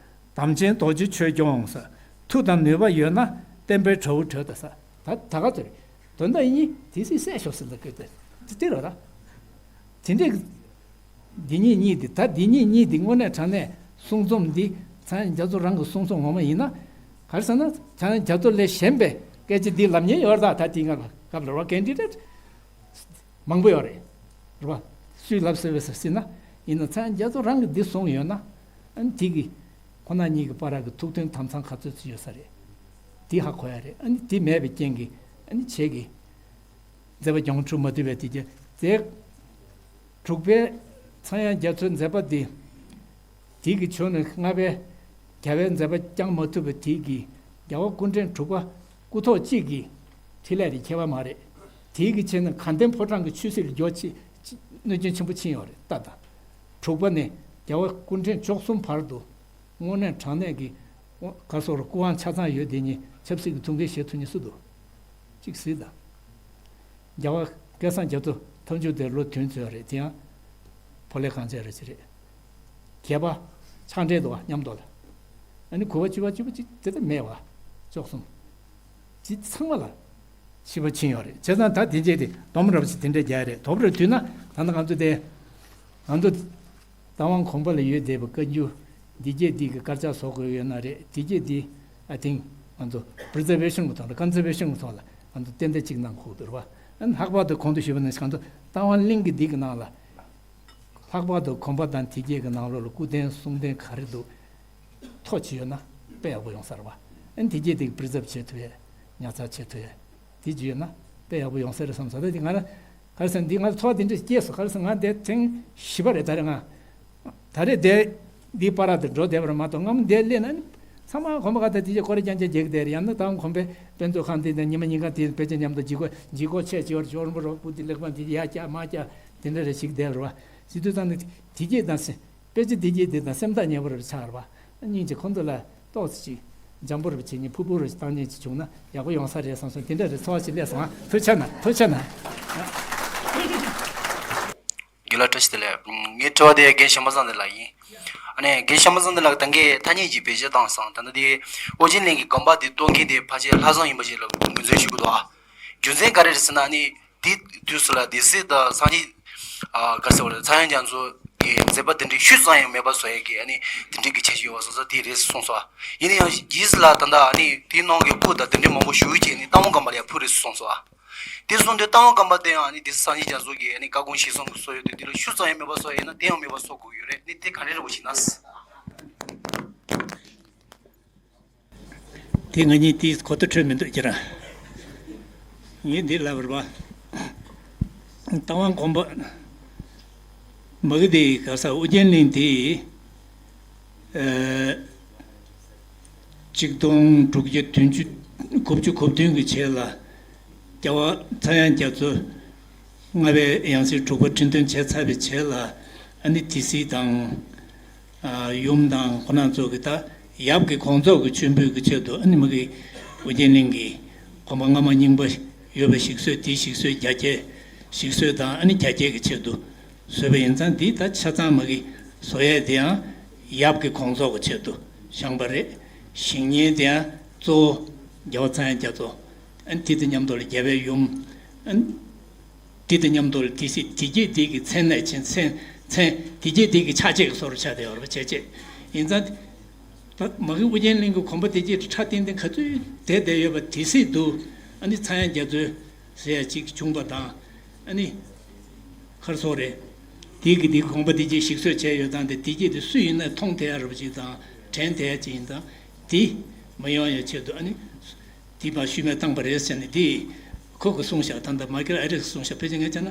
དམ་ཅན་རྡོ་རྗེ་ཆོས་སྐྱོང་ཟེར། མཐུ་དང་ནུས་པ་ཡོད་ན་བསྟན་པའི་དགྲ་བོ་བྲོས་ད་ཟེར། ད་ད་ག་ཚོད་རེད། དོན་དག་ཡིན། དེ་སྲིད་བསད་ཤོག་ཟེར་ལ་བཀོད་དེ་དེ་རེད་ད། དེ་འདྲས་འདི་གཉིས་གཉིས་འདི་ད་འདི་གཉིས་གཉིས་འདི་དངོས་གནས་དྲང་གནས་གསུང་རྩོམ་འདི་ཚངས་དབྱངས་རྒྱ་མཚོ་རང་གི་གསུང་རྩོམ་ངོ་མ་ཡིན་ན། ག་རེ་ཟེར་ན་ཚངས་དབྱངས་རྒྱ་མཚོ་ལས་གཞན་པའི་སྐད་ཆ་འདི་ལབ་མཁན་ཡོད་རེད་ད། ད་དེ་སྔ་ལ་ སྐབས་ལ་རོ་ཀེན་ཌི་ཌེཊ་མང་པོ་ཡོད་རེད། རེད་པ། སུས་ལབ་ཟེར་བས་ཟེར་ན། ཡིན་ན་ཚངས་དབྱངས་རྒྱ་མཚོ་རང་གིས་འདི་གསུངས་ཡོད་ན། ཨ་ནི་དེ་གིས་ཁོ་ན་གཉིས་ཀྱི་བར་གྱི་ཐུགས་མཐུན་དམ་གཙང་ག་ཚོད་ཅིག་ཡོད་ས་རེད། དེ་ཧ་གོ་ཡ་རེད། ཨ་ནི་དེ་མེད་པའི་རྐྱེན་གྱིས་ཨ་ནི་ཁྱེད་ཀྱིས་མཛད་པ་གྱང་ཁྲུ་མ་ཐུབ་པའི་དེ་རྗེས་མཛད། དྲུག་པའི་ཚངས་དབྱངས་རྒྱ་མཚོའི་མཛད་པ་འདི། དེ་གི་ཆོས་ནི་ལྔ་པའི་རྒྱལ་བའི་མཛད་པ་བསྐྱང་མ་ཐུབ་པའི་དེ་གི་རྒྱལ་བ་སྐུ་ཕྲེང་དྲུག་པ་སྐུ་ཐོག་གཅིག་གི་འཕྲིན་ལས་དེ་ཁྱད་པར་མ་རེད། དེ་གི་ཆེད་ནི་དགའ་ལྡན་ཕོ་བྲང་གི་ཆོས་སྲིད་ལ་འགྱོ་ཆེད་གནོད་སྐྱོན་ཆེན་པོ་ཕྱིན་ཡོད་རེད་ད། ད་དྲུག་པ་ནས་རྒྱལ་བ་སྐུ་ཕྲེང་བཅུ་གསུམ་བར་དུ་དངོས་གནས་དྲང་གནས་ཀྱི་ག་སོགས་སྐུ་དབང་ཆ་ཚང་ཡོད་དེ་ཉིད་ཆབ་སྲིད་ཀྱི་ཐུགས་འགན་བཞེས་ཐུབ་མཁན་སུ་འདུག་གཅིག་གཟིགས་དང་། རྒྱལ་བ་སྐལ་བཟང་རྒྱ་མཚོ་ཐབས་མཆོག་དེ་ལོ་བདུན་ཚུད་རེད། དེ་ཡང་ཕོ་ལྷ་གངས་ཅན་རིན་པོ་ཆེ་རེད། བརྒྱད་པ་ཕྱག་འབྲེལ་འདུག་བ་མཉམ་དུ་ལ། ཨ་ནི་དགུ་པ་བཅུ་པ་བཅུ་པ་གཅིག་དེ་ལྟར་མེད་པ། བཅུ་གསུམ། དེ་ཚང་མ་ལ་ཤིས་པ་ཕྱིན་ཡོད་རེད། བྱས་ཙང་ད་དེ་རྗེས་དེ་སྡོམ་ར་བ་ཞིག་དེ་འདྲ་རྒྱག་རེད། དོབ་ར་དུས་ན་ད་ལྟ་ང་ཚོ་དེ་ང་ཚོ་རྟ་དབང་དགོན་པ་ལ་ཡོད་བསྡད་པའི་བཀའ་འགྱུར་འདི་སྐད་འདི་གི་དཀར་ཆག་བཟོ་དགོས་ཡོད་ན་རེད། འདི་སྐད་འདི་ཨ་ཐིང་ང་ཚོ་པི་རི་ཛར་ཝེ་ཤན་གི་ཐོག་ལ་ཀོན་སར་ཝེ་ཤན་གི་ཐོག་ལ་ང་ཚོ་ཏན་ཏན་གཅིག་གནང་དགོས་འདུག་རེད་པ། ཨ་ནི་ལྷག་པར་དུ་གོང་དུ་ཞུས་པ་ནང་བཞིན་ང་ཚོ་རྟ་དབང་གླིང་གི་འདི་གི་ནང་ལ་ལྷག་པར་དུ་དགོན་པ་དང་དེ་སྐད་གི་ནང་ལོགས་ལ་སྐུ་རྟེན་གསུང་རྟེན་ག་རེ་འདུག་ཐོ་ཅིག་ཡོད་ན་དཔེ་ཡག་པོ་ཡོང་ས་རེད་པ། ཨ་ནི་དེ་སྐད་འདི་གི་པི་རི་ཛརབ་བྱེད་ཐུབ་ཡས་ཉར་ཚགས་བྱེད་ཐུབ་ཡས་དེ་ཅིག་ཡོད་ན་དཔེ་ཡག་པོ་ཡོང་ས་རེད་བསམ་ས། ད་དེ་ང་རང་ག་རེ་ཟེར་ན་འདི་ང་ཚོ་ཚོར་བ་དེ་འདྲ་སྐྱེས་སོང་། ག་རེ་ཟེར་ན་ང་འདི་ཐེངས་བཞི་པ་རེད། ད་རེས་ང་ད་རེས་འདི་འདི་པར་དུ་འགྲོ་བསྡད་པ་རེད་མ་གཏོགས་སྔ་མོ་འདི་སླེབས་ན་ནི་ཚང་མ་དགོན་པ་ཁག་དང་དེ་རྗེས་ཀོ་རེ་རྐྱང་རྐྱང་རྒྱག་བསྡད་རེད། ཡང་ན་ད་དགོན་པའི་དཔེ་མཛོད་ཁང་དེ་ནས་ཉི་མ་ཉིན་གང་དེ་དཔེ་ཆ་མཉམ་དུ་ལྗིད་ཁོག་ལྗིད་ཁོག་ཆེ་ཆེ་བར་ཇོ་རིན་པོ་རོགས་སྐུ་དེ་ལེགས་པ་དེ་ཡ་རྒྱག་མ་རྒྱག་དེ་འདྲ་རེ་ཞིག་བསྡད་པ་རེད་པ། ཟེར་དུས་ཙང་ནི་དེ་རྗེས་དང་སེ་དཔེ་ཆ་དེ་རྗེས་དེ་དང་སེམས་ཐག་ཉེ་བོ་རེ་ཆགས་རེད་པ། སྙིང་རྗེ་ཁོང་ཚོ་ལ་ཏོག་ཙམ་ཅིག་འཇམ་པོ་རེ་བྱེད་ཉིན་ཕུར་བུ་རེ་བཏང་ཉིན་ཅིག་བྱུང་ན་ཡག་པོ་ཡོང་ས་རེད་བསམ་སོང་། དེ་འདྲ་རེ་ཚོར་བ་ཅིག་སླེབས་སོང་ཨ། ཐུགས་རྗེ་གནང་། ཐུགས་རྗེ་གནང་། རྒན་ལགས་བཀྲ་ཤིས་བདེ་ལེགས། ངའི་དྲི་བ་དེ་རྒན་ཤམ་བཟང་བདེ་ལེགས་ཡིན། ཨ་ནི་རྒན་ཤམ་བཟང་བདེ་ལེགས་ད་གིན་ཐ་སྙད་ཀྱི་བེད་སྤྱོད་བཏང་སོང་། ད་ལྟ་དེ་ཨོ་རྒྱན་གླིང་གི་དགོན་པ་དེ་གཏོར་མཁན་དེ་ཕལ་ཆེར་ལྷ་བཟང་ཡིན་པ་ཞིག་ལ་ངོས་འཛིན་ཞུ་གི་འདུག་ཨ། རྒྱུ་མཚན་ག་རེ་རེད་ཟེར་ན་ཨ་ནི་དེ་དུས་སུ་ལ་སྡེ་སྲིད་དང་སངས་རྒྱས་ཨ་ག་རེ་ཟེར་བ་རེད། ཚངས་དབྱངས་རྒྱ་མཚོ་གི་མཛད་པ་དེ་འདྲའི་ཤུལ་ཙམ་ཡང་མེད་པ་བཟོ་ཡས་ཀྱི་ཨ་ནི་དེ་འདྲའི་གི་ཆ་ཞིག་ཡོད་པ་སོང་ཙང་དེ་རེད་གསུངས་སོང་ཨ། ཡིན་ན་ཡང་རྗེས་ལ་ད་ལྟ་ཨ་ནི་དེའི་ནང་གི་སྐུ་དང་དེ་འདྲའི་མང་པོ་ཞུ་ཡས་ཀྱི་ཨ་ནི་རྟ་དབང་དགོན་པ་ལ་ཡང་ཕུལ་རེད་གསུངས་སོང་ཨ། དེ་སོང་དུས་རྟ་དབང་དགོན་པ་དེ་ཡང་ཨ་ནི་དེ་སངས་རྒྱས་རྒྱ་མཚོ་གི་ཨ་ནི་བཀའ་དགོངས་གཞིར་བཟུང་གི་བཟོ་ཡོད་དུས་དེ་ལ་ཤུལ་ཙམ་ཡང་མེད་པ་བཟོ་ཡས་ན་དེ་ཡང་མེད་པ་བཟོ་དགོས་ཡོད་རེད། ཨ་ནི་དེ་ག་འདྲ་རེད་པ་ཞིག་ན། དེ་ང་གཉིས་དེའི་གོ་བརྡ་འཕྲོད་མི་འདུག་ཁྱེད་རང་། ངས་འདི་ལབ་པ་རེད་པ། རྟ་དབང་དགོན་པ་མ་གི་དེ་ག་ས་ཨོ་རྒྱན་གླིང་དེ་ཨ་གཅིག་སྟོང་དྲུག་བརྒྱ་བདུན་ཅུ་དགུ་བཅུ་གོ་བདུན་གྱི་ཆེད་ལ་རྒྱལ་བ་ཚངས་དབྱངས་རྒྱ་མཚོ་ལྔ་པའི་ཡང་སྲིད་དྲུག་པ་ཁྲི་འདོན་བྱས་ཚར་བའི་རྗེས་ལ་ཨ་ནི་སྡེ་སྲིད་དང་ཨ་ཡུམ་དང་ཁོང་རྣམ་ཚོ་གི་ད་ཡབ་ཀྱི་དགོངས་རྫོགས་ཀྱི་མཆོད་འབུལ་གྱི་ཆེད་དུ་ཨ་ནི་མ་གི་ཨོ་རྒྱན་གླིང་གི་དགོན་པ་སྔ་མ་རྙིང་པ་ཡོད་པའི་ཞིག་གསོས་དེའི་ཞིག་གསོས་རྒྱ་སྐྱེད་ཞིག་གསོས་དང་ཨ་ནི་རྒྱ་སྐྱེད་ཀྱི་ཆེད་དུ་བཟོས་པ་ཡིན་ཙང་འདི་ད་ཆ་ཚང་མ་གི་བཟོ་ཡས་དེ་ཡང་ཡབ་ཀྱི་དགོངས་རྫོགས་ཀྱི་ཆེད་དུ་བཞེངས་པ་རེད། བཞེངས་མཁན་དེ་ཡང་གཙོ་བོ་རྒྱལ་བ་ཚངས་དབྱངས་རྒྱ་མཚོ། ཨ་ནི་དེ་དང་མཉམ་དུ་ལ་རྒྱལ་བའི་ཡུམ། ཨ་ནི་དེ་དང་མཉམ་དུ་ལ་སྡེ་སྲིད་དེ་རྗེས་དེ་གི་མཚན་གནས་ཅན་མཚན་མཚན་དེ་རྗེས་དེ་གི་ཆ་བྱད་ཀྱི་བཟོ་འདྲ་ཆགས་བསྡད་ཡོད་རེད་པ། བྱས་བྱས་ཡིན་ཙང་ད་མ་གི་ཨོ་རྒྱན་གླིང་གི་དགོན་པ་དེ་རྗེས་ཁྲ་ཏིང་ཏིང་ག་ཚོད་བསྡད་བསྡད་ཡོད་པ་དེ་སྲིད་དུ་ཨ་ནི་ཚངས་དབྱངས་རྒྱ་མཚོ་ཟེར་ཡ་ཅིག་བྱུང་པ་དང་ཨ་ནི་ཁར་སོ་རེད། དེ་གི་དེ་དགོངས་པ་དེ་རྗེས་ཞིག་གསོ་བྱས་ཡོད་དང་དེ་དེ་རྗེས་དེ་སུ་ཡིན་ན་མཐོང་ཐལ་ཡ་རུ་ཅིག་དང་དྲན་ཐལ་ཡ་ཅིག་ཡིན་དང་དེ་མི་ཡོང་ཡ་ཆེད་དུ་ཨ་ནི་དེ་མ་ཤུལ་མ་བཏང་པ་རེད་ཟེར་ནས་དེ་ཁོ་གི་གསུངས་ཤག་ད་ལྟ་མའི་ཀལ་ཨེ་རིག་གསུངས་ཤག་ཕལ་ཆེར་ངས་བྱས་ན་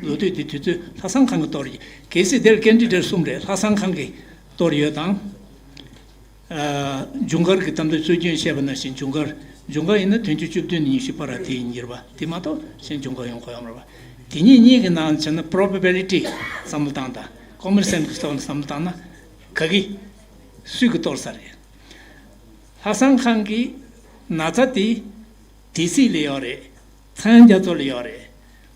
ལོ་དུས་དེ་དུས་ཚོད་ལྷ་བསང་ཁང་གི་གཏོར་ཡོད། གལ་སྲིད་དེར་ཀེན་ཌི་ཌེཊ་གསུམ་རེད། ལྷ་བསང་ཁང་གི་གཏོར་ཡོད་དང་། ཨ་འབྱུང་མཁར་གྱི་གཏམ་དཔེ་སྲོལ་རྒྱུན་བཤད་པ་ནང་བཞིན་འབྱུང་མཁར་འབྱུང་མཁར་ཡིན་ན་བདུན་ཅུ་བཅུ་བདུན་ནས་ཉི་ཤུ་བར་དེ་ཡིན་གྱི་རེད་པ། དེ་མ་གཏོགས་གཞན་འབྱུང་མཁར་ཡོང་གོ་ཡོད་མ་རེད་པ། དེ་གཉིས་གཉིས་ཀྱི་ནང་བྱས་ན་པོ་རོ་བེ་བི་ལི་ཊི་བསམ་བློ་བཏང་དང་ཀོ་མོན་སེནས་ཀྱི་ཐོག་ནས་བསམ་བློ་བཏང་ན་ག་གི་སུས་ཀྱི་གཏོར་ས་རེད། ལྷ་བསང་ཁང་གི་ན་ཚ་དེ་སྡེ་སྲིད་ལ་ཡོད་རེད། ཚངས་དབྱངས་རྒྱ་མཚོ་ལ་ཡོད་རེད།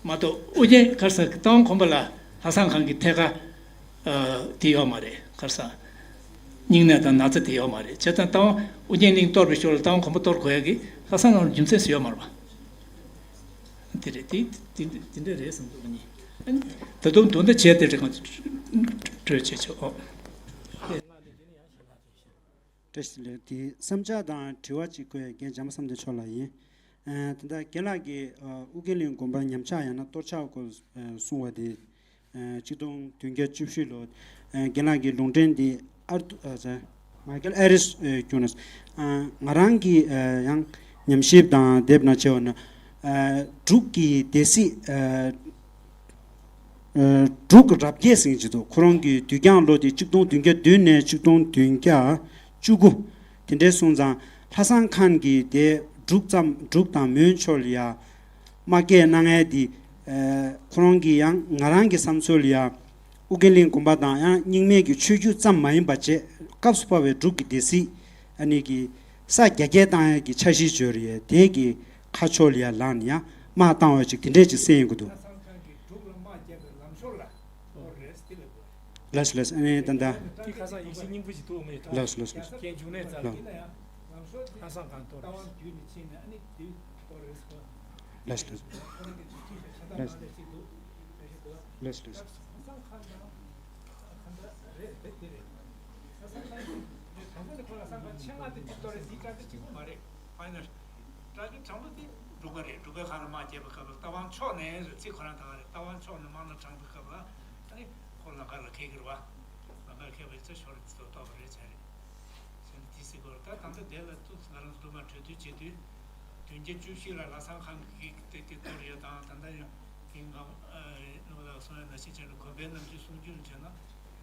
མ་གཏོགས་ཨོ་རྒྱན་གར་ས་གི་རྟ་དབང་དགོན་པ་ལ་ལྷ་བསང་ཁང་གི་ཐད་ཀར་ཨ་དེ་ཡོད་མ་རེད། གར་ས་སྙིང་ནད་དང་ན་ཚ་དེ་ཡོད་མ་རེད། བྱས་ཙང་རྟ་དབང་ཨོ་རྒྱན་གླིང་གཏོར་བའི་ཞོར་ལ་རྟ་དབང་དགོན་པ་གཏོར་དགོས་ཡ་གི་ལྷ་བསང་ཁང་ལ་རྒྱུ་མཚན་སུ་ཡོད་མ་རེད་པ། དེ་རེད། དེ་དེ་དེ་འདྲ་རེད་བསམ་འདུག་ཨ་ནི། ཨ་ནི་ད་དུང་དོན་དག་བྱས་ཏེ་རེད། ང་ཚོ་གྲོས་བྱེད་ཆོག་ཨོ། བཀྲ་ཤིས་བདེ་ལེགས། དེ་བསམ་འཆར་དང་དྲི་བ་གཅིག་བཀོད་ཡ་རྒན་འཇམ་དཔལ་བསམ་གཏན་མཆོག་ལ་ཡིན། ཨ་ད་ལྟ་རྒན་ལགས་ཀྱིས་ཨ་ཨོ་རྒྱན་གླིང་དགོན་པ་ཉམས་ཆག་ཡང་ན་གཏོར་ཆག་སྐོར་ཨ་གསུངས་པ་དེ་ཨ་གཅིག་སྟོང་བདུན་བརྒྱ་བཅུ་བཞི་ལོ་ཨ་རྒན་ལགས་ཀྱི་ལུང་འདྲེན་དེ་ཨར་ཨ་ཟེར་མ་ཀལ་ཨེ་རིས་ཨ་ཁྱུ་ནས་ཨ་ང་རང་གི་ཨ་ཡང་ཉམས་ཞིབ་དང་དེབ་ནང་ཆེ་བ་ན་ཨ་འབྲུག་གི་སྡེ་སྲིད་ཨ་ཨ་འབྲུག་རབ་རྒྱས་ཟེར་གྱི་འདུག་ཁོ་རང་གི་དུས་འགྱངས་ལོ་དེ་གཅིག་སྟོང་བདུན་བརྒྱ་བདུན་ནས་གཅིག་སྟོང་བདུན་བརྒྱ་བཅུ་དགུ། དེ་འདྲའི་སོང་ཙང་ལྷ་བཟང་ཁང་གི་དེ་འབྲུག་ཙམ་འབྲུག་དང་མོན་ཕྱོགས་ལ་ཡ་དམག་རྒྱག་གནང་ཡ་དེ་ཨ་ཁོ་རང་གི་ཡང་ང་རང་གི་བསམ་ཚུལ་ལ་ཡ་ཨོ་རྒྱན་གླིང་དགོན་པ་དང་ཡང་རྙིང་མའི་གི་ཆོས་བརྒྱུད་ཙམ་མ་ཡིན་པ་བྱས་སྐབས་སུ་བབས་པའི་འབྲུག་གི་སྡེ་སྲིད་ཨ་ནི་གི་ས་རྒྱ་སྐྱེད་བཏང་ཡ་གི་འཆར་གཞི་བཟོས་རེད། དེ་གི་ཁ་ཕྱོགས་ལ་ཡ་ལངས་ནས་ཡ་དམག་བཏང་བ་ཅིག་དེ་འདྲས་ཅིག་གསན་ཡོང་གི་འདུག་ལྷ་བཟང་ཁང་གིས་འབྲུག་ལ་དམག་རྒྱག་པའི་ལམ་ཞོར་ལ་འོ་རེད་དེ་ལ་གོ། ལགས་ལགས། ཨ་ནི་ད་ལྟ་དེ་ཁ་སང་ཡིག་ཆ་རྙིང་པ་ཞིག་འདུག་མེད་ད། ལགས་ལགས་ལགས། རྒན་འབྱུང་གནས་ཚང་ལགས། ཡིན་ན་ཡང་ལམ་ཞོར་དེ་ལྷ་བཟང་ཁང་གཏོར་རྟ་དབང་བརྒྱུད་ནས་ཕྱིན་ནས་ཨ་ནི་དེ་འོ་རེད་གོ། ལགས་ལགས། ཁོ་རང་གི་དུས་ཚོད་ཤ་སྟག་ནང་ལས་ཅིག་འདུག་རེད་གོ། ལགས་ལགས། ལྷ་བཟང་ཁང་ནང་གང་ལྟར་རེད་རེད་དེ་རེད། ལྷ་བཟང་ཁང་གི་དང་པོ་ནས་ཁོ་ལྷ་བཟང་ཁང་ཆེད་མངགས་དེ་གཅིག་གཏོར་རེད། དེའི་གྲ་སྒྲིག་གཅིག་པུ་མ་རེད། ཕ་ཡི་ན་གྲ་སྒྲིག་དྲང་པོ་དེ་འབྲུག་པ་རེད། འབྲུག་པའི་ཁ་ལ་དམག་རྒྱབ་པའི་སྐབས་ལ་རྟ་དབང་ཕྱོགས་ནས་རེད། ཚིག་ཁོ་རང་དང་རེད། རྟ་དབང་ཕྱོགས་ནས་དམག་སྣ་དྲངས་པའི་སྐབས་ལ་ཨ་ནི་ཁོ་ལམ་ཁ་ལ་ཁད་ཀྱི་རེད་པ། ལམ་ཁ་ལ་ཁད་པ་ཡིན་ཙང་ཞོར་དུ་གཏོར་བ་རེད་བྱས་རེད། ཟེར་ནས་དེ་ཟེར་གོ་རེད། ད་ད་ལྟ་དེ་ལ་ཏུ་ང་རང་ཚོ་དུ་མ་གྲོས་བསྡུར་བྱེད་དུས་བདུན་བརྒྱ་བཅུ་བཞི་ལ་ལྷ་བཟང་ཁང་གི་དེ་དེ་གཏོར་ཡ་དང་ད་ལྟ་ཡང་དེ་ང་ཨ་ནུ་ལགས་གསུངས་ཡ་ནང་བཞིན་བྱས་ན་དགོན་པའི་རྣམ་འགྱུར་གསུང་རྒྱུན་བྱས་ན་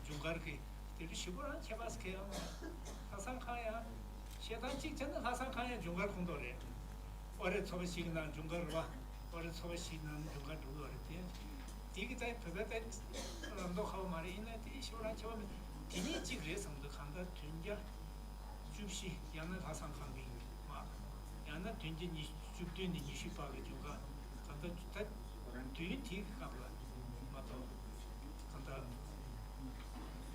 ཇུན་གར་གྱི་དེ་རུ་ཞིབ་པོ་རང་ཁྱད་པར་ཁྱད་ཡོད་མ་རེད། ལྷ་བཟང་ཁང་ཡང་བཤད་སྟངས་གཅིག་བྱས་ན་ལྷ་བཟང་ཁང་ཡང་ཇུན་གར་ཁོངས་གཏོགས་རེད། ཨོ་རེ་ཚོ་པ་ཞིག་ནང་ཇུན་གར་རེད་པ། ཨོ་རེ་ཚོ་པ་ཞིག་ནང་ཇུན་གར་འགྲོ་གི་ཡོད་རེད་དེ། དེ་གི་ད་བོད་པའི་ད་ལམ་ཐོག་ཁ་བ་མ་རེད། ཡིན་ན་དེ་ཞོར་རང་ཆེ་བ་མེད། དེ་ནས་གཅིག་རེད་བསམ་འདུག་གང་ལྟར་བདུན་བརྒྱ་བཅུ་བཞི་ཡང་ན་ལྷ་བཟང་ཁང་གི་མ་ཡང་ན་བདུན་བརྒྱ་ཉི་ཤུ་བཅུ་བདུན་ནས་ཉི་ཤུ་བར་གྱི་ཇུན་གར་གང་ལྟར་ད་དུས་ཡུན་དེ་གི་སྐབས་ལ་མ་གཏོགས་གང་ལྟར་རྟ་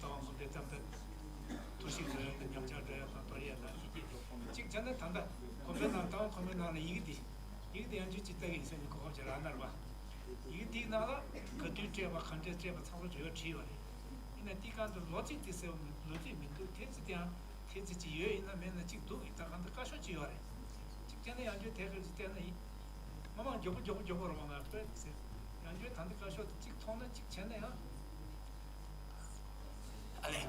དབང་དགོན་པའི་ཙམ་ད་གཏོར་བཤིག་འགྲོ་ཡ་དང་ཉམས་ཆག་འགྲོ་ཡ་དང་གཏོར་ཡ་དང་ཡི་གེ་གཅིག་བྱས་ན་ད་ལྟ་དགོན་པའི་ནང་རྟ་དབང་དགོན་པའི་ནང་ལ་ཡི་གེ་འདི་ཡི་གེ་འདི་ཡང་ཅིག་ཅིག་ལྟ་གི་ཡིན་ཟེར་ནས་གོ་སྐབས་ཅིག་རག་ན་རེད་པ། ཡི་གེ་འདིའི་ནང་ལ་ག་དུས་སྤྲད་པ་ག་འདྲས་སྤྲད་པ་ཚང་མ་བྲིས་པ་བྲིས་པ་རེད། ཡིན་ན་འདི་གང་དུ་ལོ་ཚིགས་འདི་ཟེར་བ་ལོ་ཚིགས་མི་འདུག་དེབ་ཙི་དེ་ཡང་དེབ་ཙི་ཅིག་ཡོད། ཡིན་ན་མེད་ན་ཅིག་འདུག་ད་གང་དུ་བཀའ་ཤོག་ཅིག་ཡོད་རེད། ཅིག་བྱས་ན་ཡང་བསྐྱར་དེ་ག་ཅིག་བལྟས་ན་ཡིན། མ་མང་མགྱོགས་པོ་མགྱོགས་པོ་མགྱོགས་པོ་རེད་པ། ང་དཔེ་ཟེར་ཡང་བསྐྱར་ད་འདི་བཀའ་ཤོག་དེ་ཅིག་མཐོང་ན་ཅིག་བྱས་ན་ཡང་། ཨ་ལེ།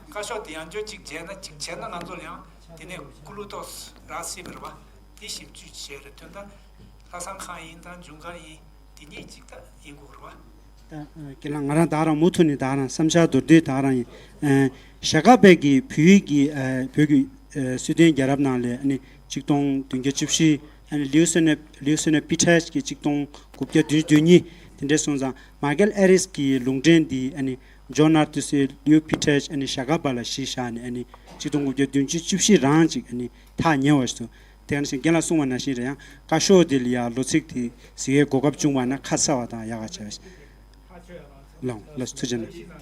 བཀའ་ཤོག་དེ་ཡང་བསྐྱར་ཅིག་མཇལ་ན་ཅིག་བྱས་ན་ང་ཚོ་ལ་ཡང་དེ་ནས་ཀུ་ལུ་ཏོག་རག་སྲིད་པ་རེད་པ། དེ་ཞིབ་འཇུག་བྱས་རེད། དོན་དག་ལྷ་བཟང་ཁང་ཡིན་དང་ཇུན་གར་ཡིན་དེ་གཉིས་ཅིག་ད་ཡིན་དགོས་རེད་པ། ད་ཨ་ཁྱེད་རང་ང་རང་ད་རང་མུ་མཐུད་ནས་ད་རང་བསམ་འཆར་མདོར་བསྡུས་ད་རང་ཡིན། ཨ་ཞྭ་སྒབ་པའི་གི་བོད་ཀྱི་ཨ་བོད་ཀྱི་ཨ་སྲིད་དོན་རྒྱལ་རབས་ནང་ལས་ཨ་ནི་གཅིག་སྟོང་བདུན་བརྒྱ་བཅུ་བཞི་ཨ་ནི་ལིའུ་སི་ནེ་ལིའུ་སི་ནེ་པི་ཊར་གྱིས་གཅིག་སྟོང་དགུ་བརྒྱ་བདུན་ཅུ་དོན་གཉིས་དེ་འདྲས་སོང་ཙང་མ་ཀལ་ཨེ་རིས་ཀྱི་ལུང་འདྲེན་འདི་ཨ་ནི་ཇོན་ཨར་ཐུར་སི་ལིའུ་པི་ཊར་ཨ་ནི་ཞྭ་སྒབ་པ་ལ་གཞི་བཞག་ནས་ཨ་ནི་གཅིག་སྟོང་དགུ་བརྒྱ་བདུན་ཅུ་བཅུ་བཞི་རང་ཅིག་ཨ་ནི་ཐག་ཉེ་བ་ཞིག་འདུག་དེ་ག་ནང་བཞིན་རྒན་ལགས་གསུངས་པ་ནང་བཞིན་རེད། ཡང་བཀའ་ཤོག་འདི་ལ་ཡང་ལོ་ཚིགས་དེ་གཟིགས་ཡའི་གོ་སྐབས་བྱུང་བ་ན་ཁ་གསལ་བ་དང་ཡག་ག་ཆགས། ལགས་ལགས་ཐུགས་རྗེ་གནང་།